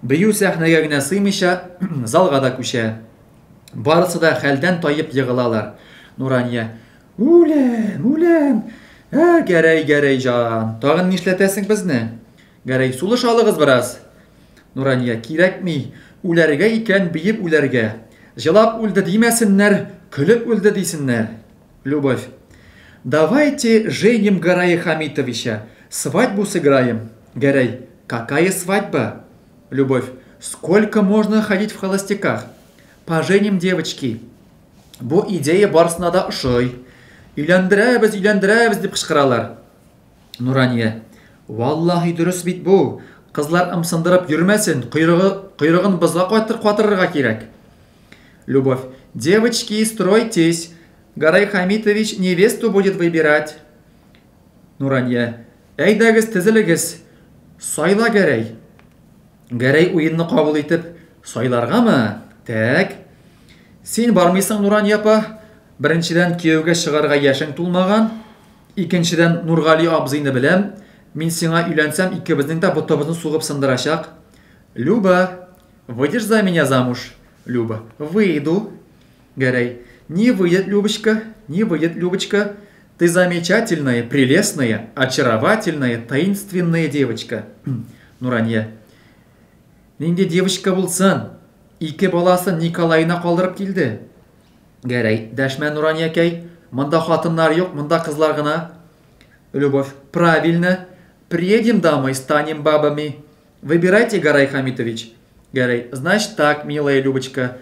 Бию сәхнәгә генә сыймыйча, залга да күчә. Барысы да хәлдән таеп егылалар. Нурания. Үләм, үләм. Ә, Гәрәй, Гәрәй җан, тагын нишләтәсең безне? Гәрәй, сулыш алыгыз бераз. Нурания, кирәкми. Үләргә икән, биеп үләргә. Җылап үлде димәсеннәр, көлеп үлде дисеннәр. Любовь. Давайте женим Гарая Хамитовича. Свадьбу сыграем. Гәрәй. Какая свадьба? Любовь. Сколько можно ходить в холостяках? Поженим девочки. Бу идея барысына да ошый. Өйләндерәбез, өйләндерәбез дип кычкыралар. Нурания. Валлаһи дөрес бит бу. Кызлар ымсындырып йөрмәсен, койрыгы, койрыгын бозга катыр, катырырга кирәк. Любовь. Девочки, стройтесь. Гарай Хамитович невесту будет выбирать. Нурания. Әйдәгез, тезелегез. Сайла, Гәрәй. Гәрәй уенны кабул итеп, сайларгамы? Тәк. Син бармыйсың, Нурания апа. Беренчедән, кияүгә чыгарга яшең тулмаган. Икенчедән, Нургали абзыйны беләм. Мин сиңа өйләнсәм, икебезнең дә ботыбызны сугып сындырачак. Люба, выйдешь за меня замуж? Люба, выйду. Гәрәй, не выйдет, Любочка, не выйдет, Любочка. Ты замечательная, прелестная, очаровательная, таинственная девочка. Нурания. Нинди девочка булсын? Ике баласын Николаена калдырып килде. Гәрәй, дәшмә, Нураниякәй. Монда хатыннар юк, монда кызлар гына. Любовь. Правильно. Приедем домой, станем бабами. Выбирайте, Гарай Хамитович. Гәрәй, значит так, милая Любочка.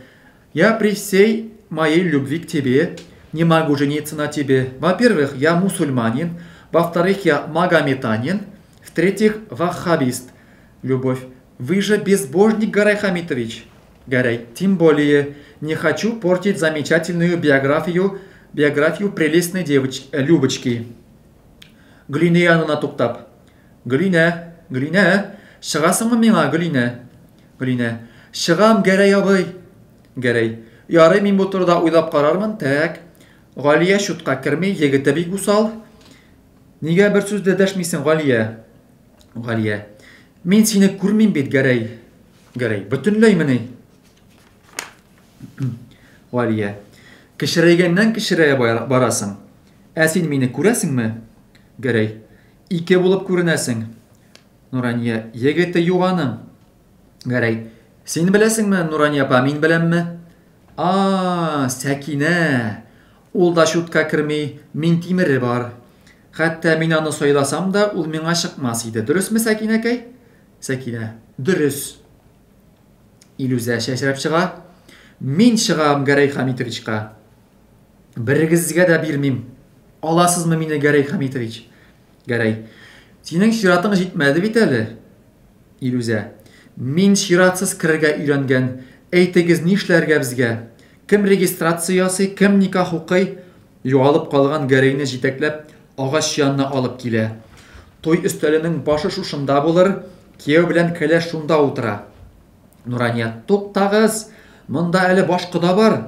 Я при всей моей любви к тебе не могу жениться на тебе. Во-первых, я мусульманин. Во-вторых, я магометанин. В-третьих, ваххабист. Любовь. Вы же безбожник, Гарай Хамитович. Гарай, тем более, не хочу портить замечательную биографию, биографию прелестной девочки, Любочки. Гөлинә янына туктап. Гөлинә, Гөлинә, чыгасыңмы миңа, Гөлинә? Гөлинә, чыгам, Гәрәй абый. Гәрәй, ярый, мин бу турыда уйлап карармын, тәк. Галия чутка керми, егете бик усал. Нигә бер сүз дә дәшмисең, Галия? Галия, мин сине күрмим бит, Гәрәй. Гәрәй, бөтенләймени? Галия. Кечерәйгәннән кечерәя барасың. Ә син мине күрәсеңме? Гәрәй. Ике булып күренәсең. Нурания. Егете юк аның. Гәрәй. Син беләсеңме, Нурания апа, мин беләмме? А, Сәкинә. Ул да чутка керми, Минтимере бар. Хәтта мин аны сайласам да, ул миңа чыкмас иде. Дөресме, Сәкинәкәй? Сәкинә. Дөрес. Илүзә чәчрәп чыга. Мин чыгам Гәрәй Хәмитовичка. Берегезгә дә бирмим. Аласызмы мине, Гәрәй Хәмитович? Гәрәй. Синең чиратың җитмәде бит әле. Илүзә. Мин чиратсыз керергә өйрәнгән. Әйтегез, нишләргә безгә? Кем регистрация ясый, кем никах укый? Югалып калган Гәрәйне җитәкләп, агач янына алып килә. Туй өстәленең башы шушында булыр, кияү белән кәләш шунда утыра. Нурания, туктагыз! Монда әле баш кода бар.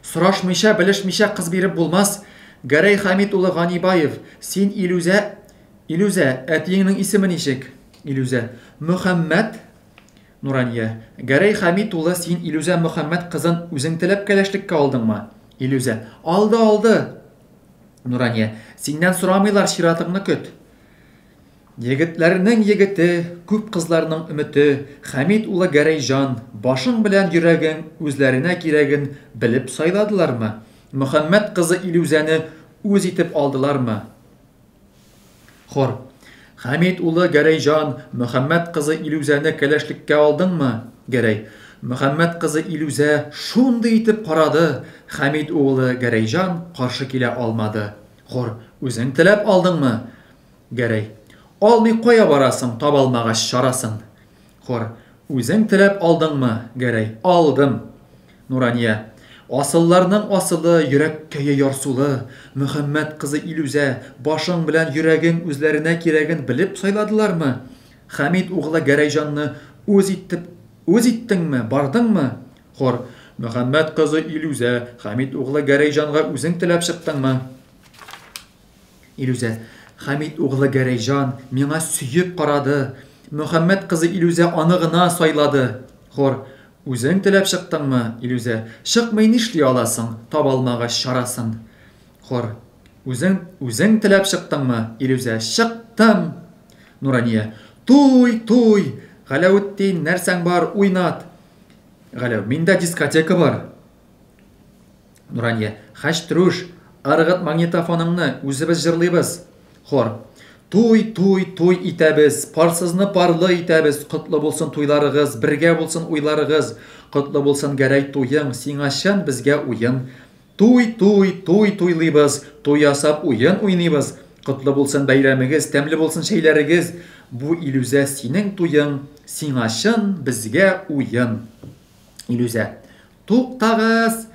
Сорашмыйча, белешмичә кыз биреп булмас. Гәрәй Хәмит улы Ганибаев, син Илүзә... Илүзә, әтиеңнең исеме ничек? Илүзә. Мөхәммәт. Нурания. Гәрәй Хәмит улы, син Илүзә Мөхәммәт кызын үзең теләп кәләшлеккә алдыңмы? Илүзә. Алды, алды. Нурания. Синнән сорамыйлар, чиратыңны көт. Егетләрнең егете, күп кызларның өмете, Хәмит улы Гәрәйҗан, башың белән йөрәгең үзләренә кирәген белеп сайладылармы? Мөхәммәт кызы Илүзәне үз итеп алдылармы? Хор. Хәмит улы Гәрәйҗан, Мөхәммәт кызы Илүзәне кәләшлеккә алдыңмы? Гәрәй. Мөхәммәт кызы Илүзә шундый итеп карады, Хәмит углы Гәрәйҗан каршы килә алмады. Хор. Үзең теләп алдыңмы? Гәрәй. Алмый кая барасың, таба алмагач чарасын? Хор. Үзең теләп алдыңмы? Гәрәй. Алдым. Нурания. Асылларның асылы, йөрәккәе ярсулы, Мөхәммәт кызы Илүзә, башың белән йөрәгең үзләренә кирәген белеп сайладылармы? Хәмит углы Гәрәйҗанны үз итеп, үз иттеңме, бардыңмы? Хор. Мөхәммәт кызы Илүзә, Хәмит углы Гәрәйҗанга үзең теләп чыктыңмы? Илүзә. Хәмит углы Гәрәйҗан миңа сөеп карады. Мөхәммәт кызы Илүзә аны гына сайлады. Хор. Үзең теләп чыктыңмы, Илүзә? Чыкмый нишли аласың, таба алмагач чарасын. Хор. Үзең, үзең теләп чыктыңмы, Илүзә? Чыктым! Нурания. Туй, туй! Галәветдин, нәрсәң бар, уйнат! Галәү. Миндә дискотека бар. Нурания. Хәчтрүш, ыргыт магнитофоныңны, үзебез җырлыйбыз. Хор. Туй, туй, туй итәбез, парсызны парлы итәбез, котлы булсын туйларыгыз, бергә булсын уйларыгыз, котлы булсын Гәрәй туең, сиңа чын, безгә уен. Туй, туй, туй туйлыйбыз, туй ясап уен уйныйбыз, котлы булсын бәйрәмегез, тәмле булсын чәйләрегез, бу Илүзә синең туең, сиңа чын, безгә уен. Илүзә. Туктагыз!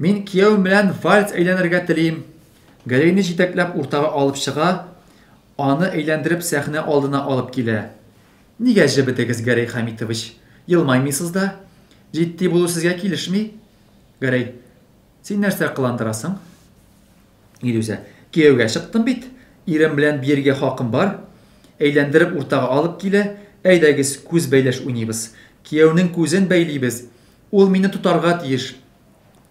Мин кияүем белән вальс әйләнергә телим. Гәрәйне җитәкләп уртага алып чыга, аны әйләндереп сәхнә алдына алып килә. Нигә җебедегез, Гәрәй Хәмитович? Елмаймыйсыз да. Җитди булу сезгә килешми. Гәрәй. Син нәрсә кыландырасың? Илүзә. Кияүгә чыктым бит. Ирем белән биергә хакым бар. Әйләндереп уртага алып килә. Әйдәгез, күз бәйләш уйныйбыз. Кияүнең күзен бәйлибез. Ул мине тотарга тиеш.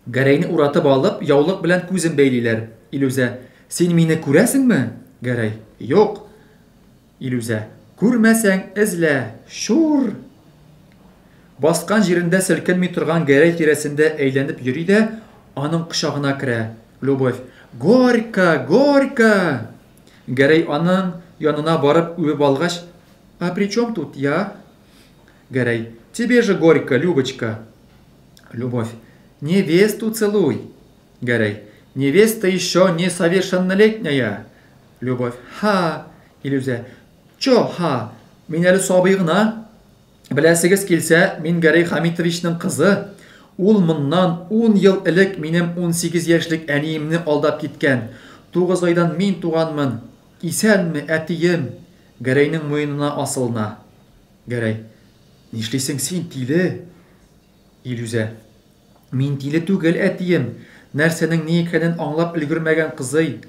Гәрәйне уратып алып, яулык белән күзен бәйлиләр. Илүзә. Син мине күрәсеңме? Гәрәй. Юк. Илүзә. Күрмәсәң, эзлә. Чур! Баскан җирендә селкенми торган Гәрәй тирәсендә әйләнеп йөри дә, аның кочагына керә. Любовь. Горько! Горько! Гәрәй аның янына барып үбеп алгач, А при чем тут я? Гәрәй. Тебе же горько, Любочка. Любовь. Невесту целуй. Гәрәй. Невеста еще несовершеннолетняя. Любовь. Ха! Илүзә. Чо, ха? Мин әле сабый гына. Беләсегез килсә, мин Гәрәй Хәмитовичның кызы. Ул моннан 10 ел элек минем 18 яшьлек әниемне алдап киткән. 9 айдан мин туганмын. Исәнме, әтием? Гәрәйнең муенына асылына. Гәрәй. Нишлисең син, тиле? Илүзә. Мин тиле түгел, әтием. Нәрсәнең ни икәнен аңлап өлгермәгән кызый.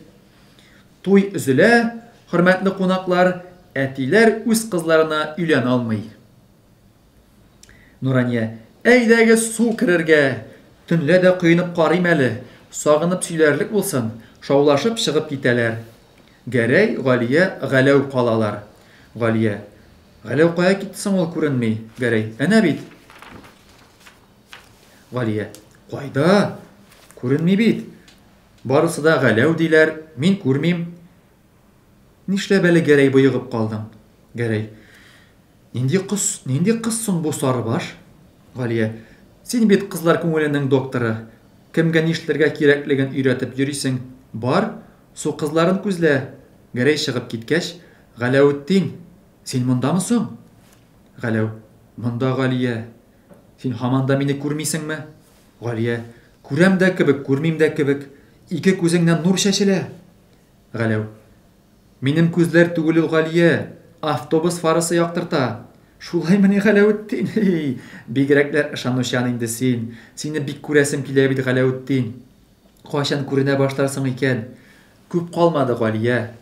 Туй өзелә, хөрмәтле кунаклар, әтиләр үз кызларына өйләнә алмый. Нурания. Әйдәгез су керергә. Төнлә дә коенып карыйм әле. Сагынып сөйләрлек булсын. Шаулашып чыгып китәләр. Гәрәй, Галия, Галәү калалар. Галия. Галәү кая китте соң ул күренми? Гәрәй. Әнә бит. Галия. Кайда? Күренми бит. Барысы да Галәү диләр, мин күрмим. Нишләп әле Гәрәй боегып калдың? Гәрәй. Нинди кыз, нинди кыз соң бу сарыбаш? Галия. Син бит кызлар күңеленең докторы. Кемгә нишләргә кирәклеген өйрәтеп йөрисең. Бар, су кызларын күзлә. Гәрәй чыгып киткәч, Галәүтдин, син мондамы соң? Галәү. Монда, Галия. Син һаман да мине күрмисеңме? Галия. Күрәм дә кебек, күрмим дә кебек. Ике күзеңнән нур чәчелә. Галәү. Минем күзләр түгел ул, Галия. Автобус фарасы яктырта. Шулаймыни, Галәветдин? Һи, бигрәкләр ышанучан инде син. Сине бик күрәсем килә бит, Галәветдин. Кайчан күренә башларсың икән? Күп калмады, Галия.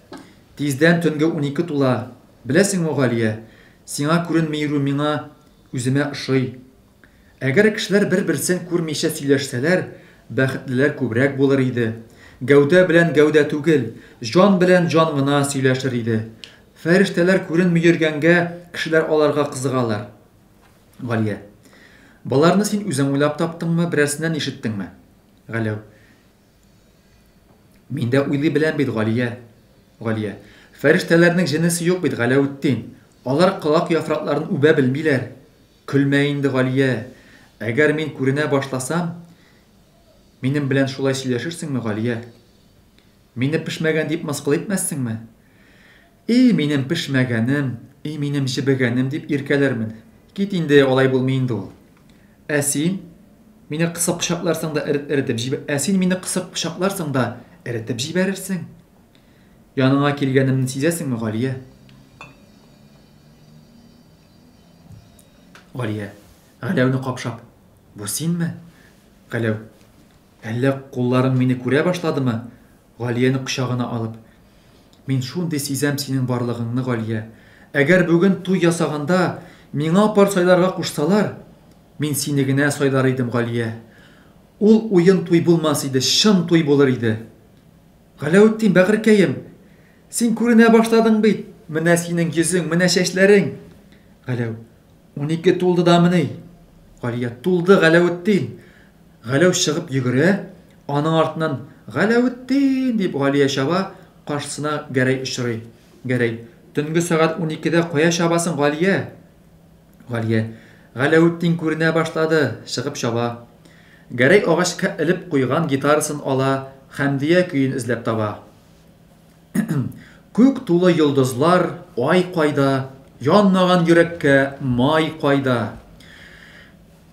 Тиздән төнге 12 тула. Беләсеңме, Галия, сиңа күренми йөрү миңа үземә ошый. Әгәр кешеләр бер-берсен күрмичә сөйләшсәләр, бәхетлеләр күбрәк булыр иде. Гәүдә белән гәүдә түгел, җан белән җан гына сөйләшер иде. Фәрештәләр күренми йөргәнгә кешеләр аларга кызыгалар. Галия. Боларны син үзең уйлап таптыңмы, берәрсеннән ишеттеңме? Галәү. Мин дә уйлый беләм бит, Галия. Галия. Фәрештәләрнең җенесе юк бит, Галәүтдин. Алар колак яфракларын үбә белмиләр. Көлмә инде, Галия. Әгәр мин күренә башласам, минем белән шулай сөйләшерсеңме, Галия? Мине пешмәгән дип мыскыл итмәссеңме? И, минем пешмәгәнем, и, минем җебегәнем дип иркәләрмен. Кит инде, алай булмый инде ул. Ә син мине кысып кочакларсың да эретеп җибәр. Ә син мине кысып кочакларсың да эретеп җибәрерсең. Яныңа килгәнемне сизәсеңме, Галия? Галия, Галәүне капшап. Бу синме? Галәү. Әллә кулларың мине күрә башладымы? Галияне кочагына алып. Мин шундый сизәм синең барлыгыңны, Галия. Әгәр бүген туй ясаганда миңа пар сайларга кушсалар, мин сине генә сайлар идем, Галия. Ул уен туй булмас иде, чын туй булыр иде. Галәүтдин, бәгырькәем, син күренә башладың бит. Менә синең йөзең, менә чәчләрең. Галәү, 12 тулды дамыни? Галия, тулды, Галәүтдин. Галәү чыгып йөгерә, аның артыннан Галәүтдин дип Галия чаба, каршысына Гәрәй очрый. Гәрәй, төнге сәгать 12-дә кая чабасың, Галия? Галия, Галәүтдин күренә башлады, чыгып чаба. Гәрәй агачка элеп куйган гитарасын ала, Хәмдия көен эзләп таба. Күк тулы йолдызлар, ай кайда, янмаган йөрәккә май кайда?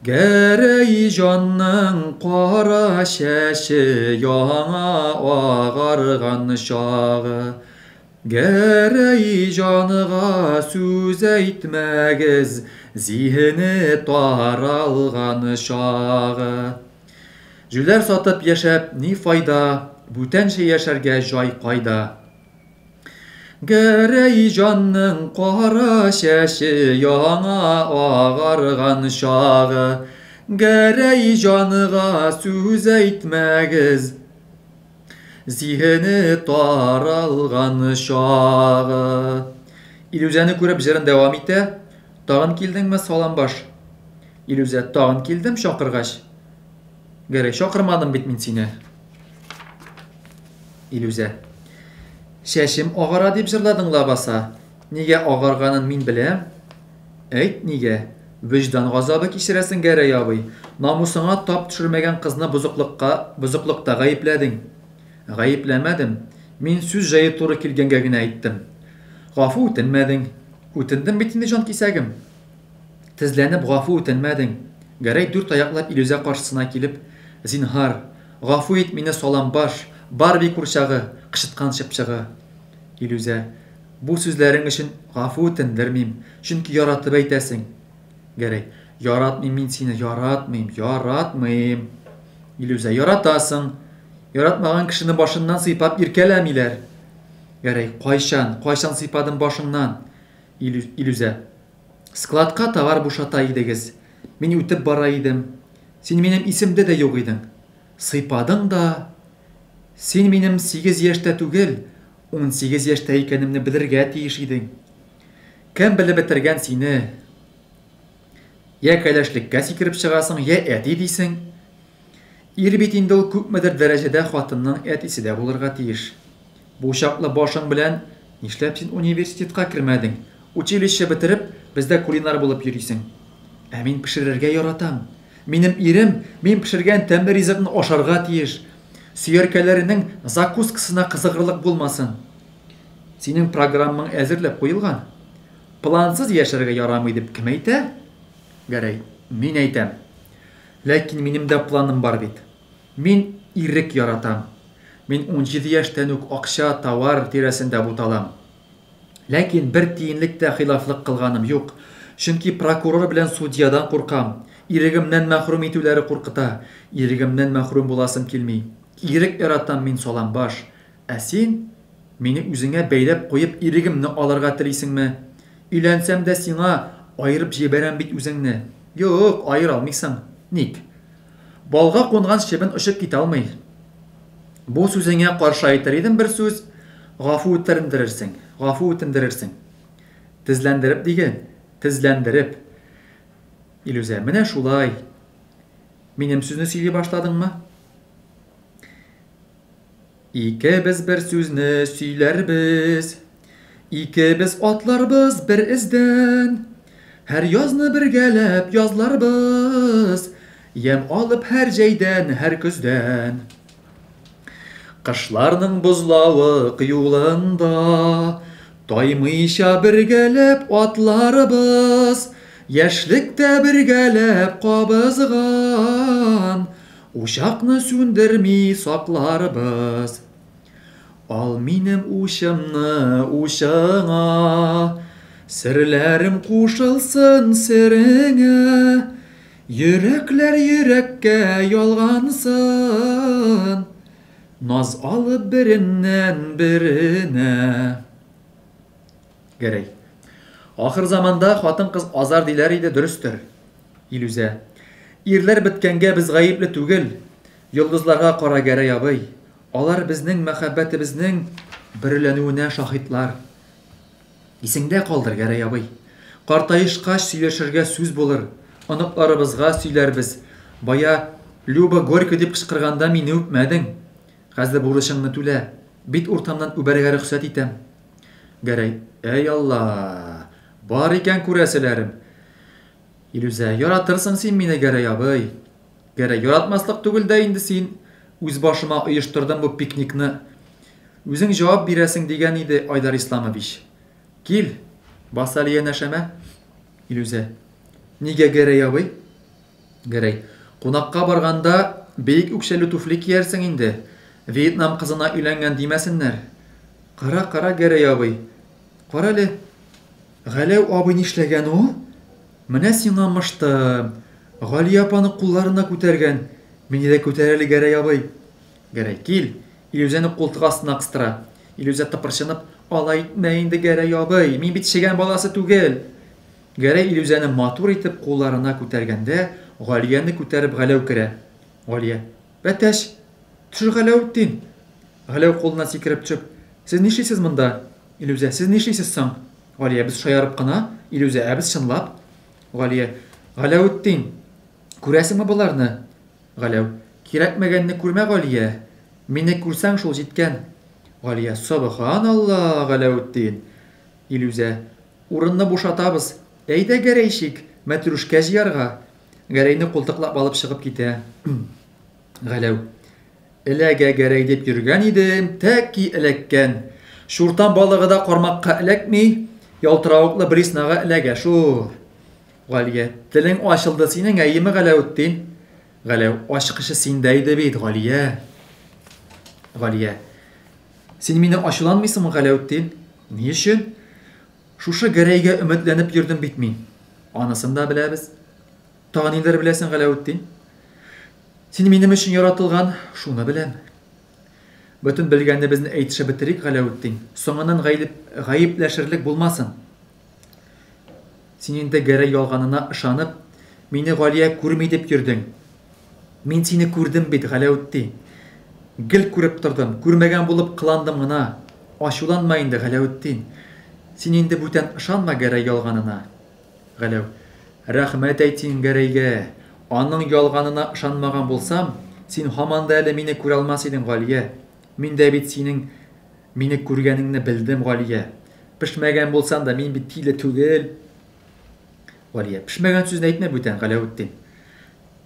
Гәрәй җанның кара чәче яңа агарган чагы. Гәрәй җанга сүз әйтмәгез, зиһене таралган чагы. Җүләр сатып яшәп ни файда, бүтәнчә яшәргә җай кайда? Гәрәй җанның кара чәче яңа агарган чагы. Гәрәй җанга сүз әйтмәгез, Зиһене таралган чагы. Илүзәне күреп җырын дәвам итә. Тагын килдеңме, саламбаш? Илүзә, тагын килдем чакыргач. Гәрәй, чакырмадым бит мин сине. Илүзә. Чәчем агара дип җырладың лабаса. Нигә агарганын мин беләм. Әйт, нигә? Вөҗдан газабы кичерәсең, Гәрәй абый. Намусыңа тап төшермәгән кызны бозыклыкка, бозыклыкта гаепләдең. Гаепләмәдем. Мин сүз җае туры килгәнгә генә әйттем. Гафу үтенмәдең. Үтендем бит инде, җанкисәгем. Тезләнеп гафу үтенмәдең. Гәрәй дүрт аяклап Илүзә каршысына килеп, Зинһар, гафу ит мине, саламбаш, Барби курчагы, кычыткан чыпчыгы. Илүзә. Бу сүзләрең өчен гафу үтендермим, чөнки яратып әйтәсең. Гәрәй. Яратмыйм мин сине, яратмыйм, яратмыйм. Илүзә. Яратасың. Яратмаган кешене башыннан сыйпап иркәләмиләр. Гәрәй. Кайчан, кайчан сыйпадым башыңнан? Илүзә. Складка товар бушата идегез. Мин үтеп бара идем. Син минем исемдә дә юк идең. Сыйпадың да. Син минем 8 яшьтә түгел, 18 яшьтә икәнемне белергә тиеш идең. Кем белеп бетергән сине? Йә кәләшлеккә сикереп чыгасың, йә әти дисең. Ир бит инде ул күпмедер дәрәҗәдә хатынның әтисе дә булырга тиеш. Бу чаклы башың белән нишләп син университетка кермәдең? Училище бетереп, бездә кулинар булып йөрисең. Ә мин пешерергә яратам. Минем ирем мин пешергән тәмле ризыкны ашарга тиеш. Сөяркәләренең закускасына кызыгырлык булмасын. Синең программаң әзерләп куелган. Плансыз яшәргә ярамый дип кем әйтә? Гәрәй, мин әйтәм. Ләкин минем дә планым бар бит. Мин ирек яратам. Мин 17 яшьтән үк акча, товар тирәсендә буталам. Ләкин бер тиенлек тә хилафлык кылганым юк. Чөнки прокурор белән судьядан куркам. Ирегемнән мәхрүм итүләре куркыта. Ирегемнән мәхрүм буласым килми. Ирек яратам мин, саламбаш. Ә син мине үзеңә бәйләп куеп ирегемне алырга телисеңме? Өйләнсәм дә сиңа аерып җибәрәм бит үзеңне. Юк, аера алмыйсың. Ник? Балга кунган чебен очып китә алмый. Бу сүзеңә каршы әйтер идем бер сүз, гафу үтерендерерсең, гафу үтендерерсең. Тезләндереп диген, тезләндереп. Илүзә, менә шулай. Минем сүзне сөйли башладыңмы? Икебез бер сүзне сөйләрбез, Икебез атларбыз бер эздән. Һәр язны бергәләп язларбыз, Ямь алып һәр җәйдән, һәр көздән. Кышларның бозлавык юлында Таймыйча бергәләп атларбыз, Яшьлектә бергәләп кабызган Учакны сүндерми сакларбыз. Ал минем учымны учыңа, Серләрем кушылсын сереңә, Йөрәкләр йөрәккә ялгансын, Наз алып береннән беренә. Гәрәй. Ахыр заманда хатын-кыз азар диләр иде, дөрестер. Илүзә. Ирләр беткәнгә без гаепле түгел. Йолдызларга кара, Гәрәй абый. Алар безнең мәхәббәтебезнең бөреләнүенә шаһитлар. Исеңдә калдыр, Гәрәй абый. Картаешкач сөйләшергә сүз булыр. Оныкларыбызга сөйләрбез. Бая Люба горько дип кычкырганда мине үпмәдең. Хәзер бурычыңны түлә. Бит уртамнан үбәргә рөхсәт итәм. Гәрәй. Әй Алла! Бар икән күрәселәрем. Илүзә. Яратырсың син мине, Гәрәй абый. Гәрәй. Яратмаслык түгел дә инде син. Үз башыма оештырдым бу пикникны. Үзең җавап бирәсең дигән иде Айдар Исламович. Кил, бас әле янәшәмә. Илүзә. Нигә, Гәрәй абый? Гәрәй. Кунакка барганда биек үкчәле туфли киярсең инде. Вьетнам кызына өйләнгән димәсеннәр. Кара, кара, Гәрәй абый. Кара әле. Галәү абый нишләгән ул? Менә сиңа мыштым. Галия апаны кулларына күтәргән. Мине дә күтәр әле, Гәрәй абый. Гәрәй, кил. Илүзәне култык астына кыстыра. Илүзә тыпырчынып, алай итмә инде, Гәрәй абый, мин бит чегән баласы түгел. Гәрәй Илүзәне матур итеп кулларына күтәргәндә, Галияне күтәреп Галәү керә. Галия. Әтәч! Төшер, Галәүтдин! Галәү кулыннан сикереп төшеп, Сез нишлисез монда? Илүзә, сез нишлисез соң? Галия, без шаярып кына. Илүзә, ә без чынлап. Галия, Галәүтдин! Күрәсеңме боларны? Галәү, кирәкмәгәнне күрмә, Галия. Мине күрсәң, шул җиткән. Галия, Собханалла, Галәүтдин! Илүзә, урынны бушатабыз. Әйдә, Гәрәйчик, мәтрүшкә җыярга. Гәрәйне култыклап алып чыгып китә. Галәү. Эләгә Гәрәй дип йөргән идем, тәки эләккән. Чуртан балыгы да кармакка эләкми, ялтыравыклы блеснага эләгә шул. Галия. Телең ачылды синең, әйеме, Галәүтдин? Галәү. Ачкычы синдә иде бит, Галия. Галия. Син мине ачуланмыйсыңмы, Галәүтдин? Ни өчен? Шушы Гәрәйгә өметләнеп йөрдем бит мин. Анысын да беләбез. Тагы ниләр беләсең, Галәүтдин? Син минем өчен яратылган, шуны беләм. Бөтен белгәнебезне әйтешеп бетерик, Галәүтдин. Соңыннан гаилеп, гаепләшерлек булмасын. Син инде Гәрәй ялганына ышанып, мине Галия күрми дип йөрдең. Мин сине күрдем бит, Галәүтти. Гел күреп тордым, күрмәгән булып кыландым гына. Ачуланма инде, Галәүтдин. Син инде бүтән ышанма Гәрәй ялганына. Галәү. Рәхмәт әйт син Гәрәйгә. Аның ялганына ышанмаган булсам, син һаман да әле мине күрә алмас идең, Галия. Мин дә бит синең мине күргәнеңне белдем, Галия. Пешмәгән булсам да, мин бит тиле түгел. Галия. Пешмәгән сүзне әйтмә бүтән, Галәүтдин.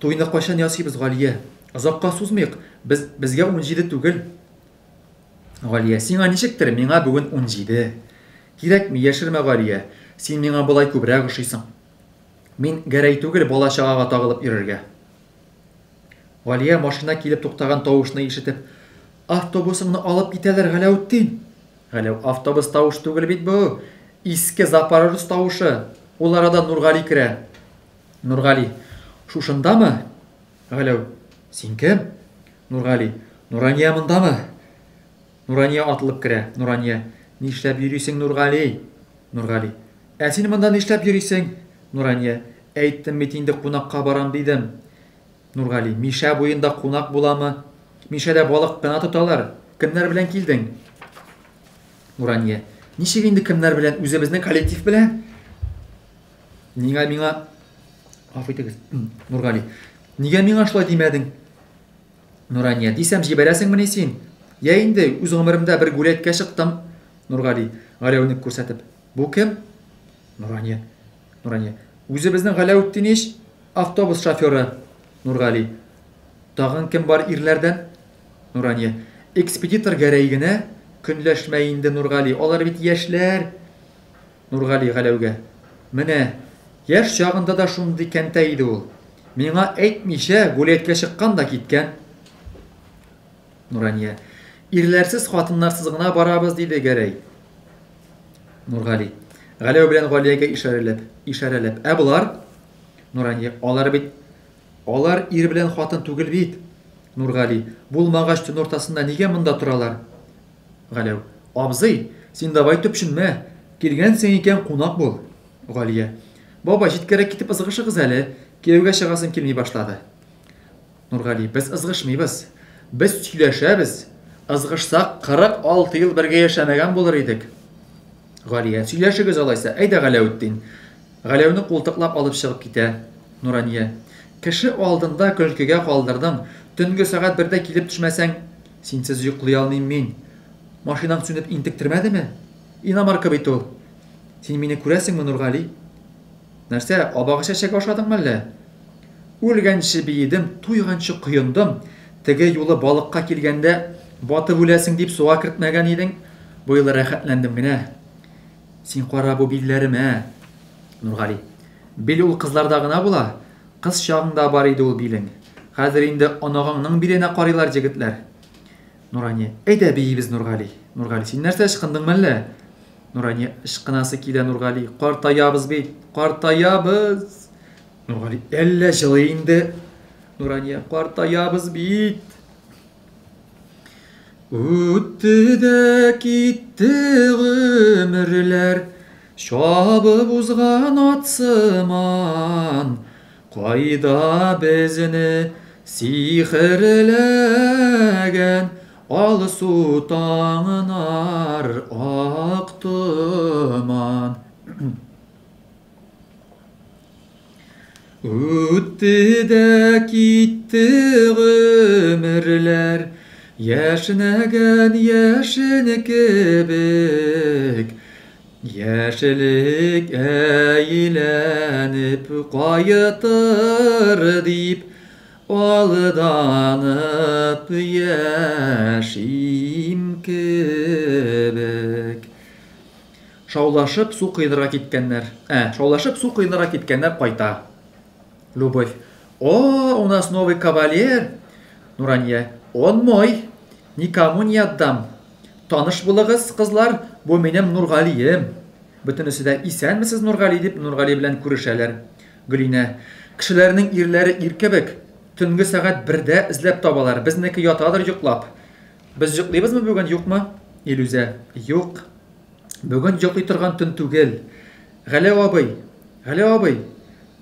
Туйны кайчан ясыйбыз, Галия? Озакка сузмыйк. Без, безгә 17 түгел. Галия, сиңа ничектер, миңа бүген 17. Кирәкми, яшермә, Галия. Син миңа болай күбрәк ошыйсың. Мин Гәрәй түгел, бала-чагага тагылып йөрергә. Галия машина килеп туктаган тавышны ишетеп, Автобусыңны алып китәләр, Галәүтдин! Галәү, автобус тавыш түгел бит бу! Иске Запорожец тавышы! Ул арада Нургали керә. Нургали. Шушындамы? Галәү. Син кем? Нургали. Нурания мондамы? Нурания атылып керә. Нурания. Нишләп йөрисең, Нургали? Нургали. Ә син монда нишләп йөрисең? Нурания. Әйттем бит инде кунакка барам дидем. Нургали. Мишә буенда кунак буламы? Мишәдә балык кына тоталар. Кемнәр белән килдең? Нурания. Ничек инде кемнәр белән? Үзебезнең коллектив белән. Нигә миңа Гафу итегез. Нургали. Нигә миңа шулай димәдең? Нурания. Дисәм, җибәрәсеңмени син? Я инде, үз гомеремдә бер гүләткә чыктым. Нургали. Галәүне күрсәтеп. Бу кем? Нурания. Нурания. Үзебезнең Галәүтдин ич, автобус шоферы. Нургали. Тагын кем бар ирләрдән? Нурания. Экспедитор Гәрәй генә. Көнләшмә инде, Нургали. Алар бит яшьләр. Нургали Галәүгә. Менә, яшь чагында да шундый кәнтә иде ул. Миңа әйтмичә, гуләйткә чыккан да киткән. Нурания. Ирләрсез, хатыннарсыз гына барабыз, диде Гәрәй. Нургали. Галәү белән Галиягә ишарәләп, ишарәләп. Ә болар? Нурания. Алар бит Алар ир белән хатын түгел бит. Нургали. Булмагач, төн уртасында нигә монда торалар? Галәү. Абзый, син давай төпченмә. Килгәнсең икән, кунак бул. Галия. Бабай, читкәрәк китеп ызгышыгыз әле. Кияүгә чыгасым килми башлады. Нургали. Без ызгышмыйбыз. Без сөйләшәбез. Ызгышсак, 46 ел бергә яшәмәгән булыр идек. Галия. Сөйләшегез алайса. Әйдә, Галәүтдин. Галәүне култыклап алып чыгып китә. Нурания. Кеше алдында көлкегә калдырдың. Төнге сәгать бердә килеп төшмәсәң, синсез йоклый алмыйм мин. Машинаң сүнеп интектермәдеме? Иномарка бит ул. Син мине күрәсеңме, Нургали? Нәрсә, абага чәчәк ашадыңмы әллә? Үлгәнче биедем, туйганчы коендым. Теге юлы балыкка килгәндә, батып үләсең дип суга кертмәгән идең. Бу юлы рәхәтләндем генә. Син кара бу билләремә. Нургали. Бил ул кызларда гына була. Кыз чагыңда бар иде ул билең. Хәзер инде оныгыңның биленә карыйлар җегетләр. Нурания. Әйдә биибез, Нургали. Нургали. Син нәрсә ычкындыңмы әллә? Нурания. Ычкынасы килә, Нургали. Картаябыз бит. Картаябыз. Нургали. Әллә җылый инде. Нурания. Картаябыз бит. Үтте дә китте гомерләр, Чабып узган ат сыман. Кайда безне сихерләгән Алсу таңнар, ак томан. Үтте дә китте гомерләр, Яшьнәгән яшен кебек. Яшьлек әйләнеп кайтыр дип, Алданып яшим кебек. Шаулашып су коенырга киткәннәр. Ә, шаулашып су коенырга киткәннәр кайта. Любовь. О, у нас новый кавалер. Нурания. Он мой. Никому не отдам. Таныш булыгыз, кызлар, бу минем Нургалием. Бөтенесе дә исәнмесез, Нургали дип Нургали белән күрешәләр. Гөлинә. Кешеләрнең ирләре ир кебек. Төнге сәгать бердә эзләп табалар. Безнеке ятадыр йоклап. Без йоклыйбызмы бүген, юкмы? Илүзә. Юк. Бүген йоклый торган төн түгел. Галәү абый! Галәү абый!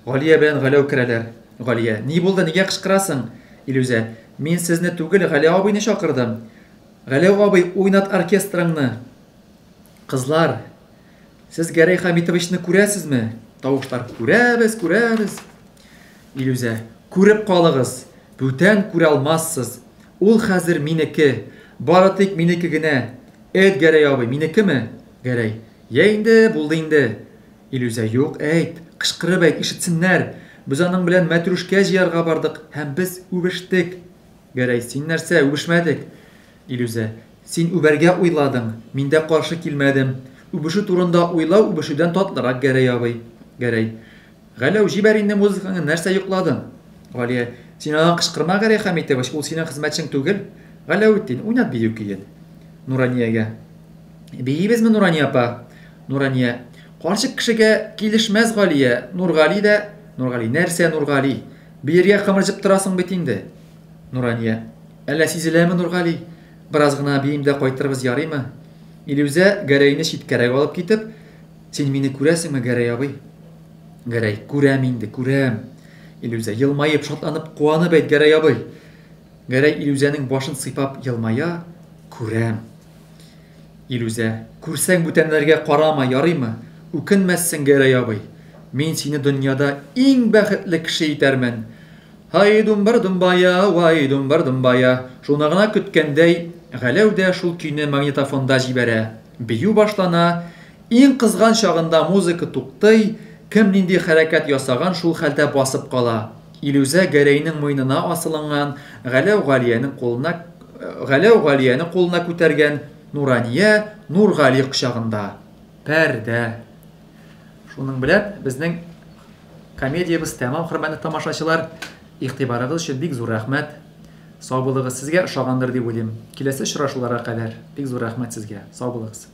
Галия белән Галәү керәләр. Галия. Ни булды, нигә кычкырасың? Илүзә. Мин сезне түгел, Галәү абыйны чакырдым. Галәү абый, уйнат оркестрыңны. Кызлар, сез Гәрәй Хәмитовичны күрәсезме? Тавышлар. Күрәбез, күрәбез. Илүзә. Күреп калыгыз. Бүтән күрә алмассыз. Ул хәзер минеке. Бары тик минеке генә. Әйт, Гәрәй абый, минекеме? Гәрәй. Йә инде, булды инде. Илүзә. Юк, әйт. Кычкырып әйт, ишетсеннәр. Без аның белән мәтрүшкә җыярга бардык һәм без үбештек. Гәрәй, син нәрсә, үбешмәдек? Илүзә. Син үбәргә уйладың, мин дә каршы килмәдем. Үбешү турында уйлау үбешүдән татлырак, Гәрәй абый. Гәрәй. Галәү, җибәр инде музыкаңны, нәрсә йокладың? Галия. Син аңа кычкырма, Гәрәй Хәмитович, ул синең хезмәтчең түгел. Галәветдин, уйнат бию көен. Нураниягә. Биибезме, Нурания апа? Нурания. Карчык кешегә килешмәз, Галия. Нургали дә. Нургали. Нәрсә, Нургали? Биергә кымырҗып торасың бит инде. Нурания. Әллә сизеләме, Нургали? Бераз гына биим дә кайтырбыз, ярыймы? Илүзә, Гәрәйне читкәрәк алып китеп, Син мине күрәсеңме, Гәрәй абый? Гәрәй. Күрәм инде, күрәм. Илүзә. Елмаеп, шатланып, куанып әйт, Гәрәй абый. Гәрәй Илүзәнең башын сыйпап елмая, Күрәм. Илүзә. Күрсәң, бүтәннәргә карама, ярыймы? Үкенмәссең, Гәрәй абый. Мин сине дөньяда иң бәхетле кеше итәрмен. Һай, думбар думбая, вай, думбар думбая. Шуны гына көткәндәй, Галәү дә шул көйне магнитофонда җибәрә. Бию башлана. Иң кызган чагында музыка туктый, кем нинди хәрәкәт ясаган, шул хәлдә басып кала. Илүзә Гәрәйнең муенына асылынган, Галәү Галиянең кулына Галәү Галияне кулына күтәргән, Нурания Нургали кочагында. Пәрдә. Шуның белән безнең комедиябез тәмам, хөрмәтле тамашачылар. Игътибарыгыз өчен бик зур рәхмәт. Сау булыгыз. Сезгә ошагандыр дип уйлыйм. Киләсе очрашуларга кадәр бик зур рәхмәт сезгә. Сау булыгыз.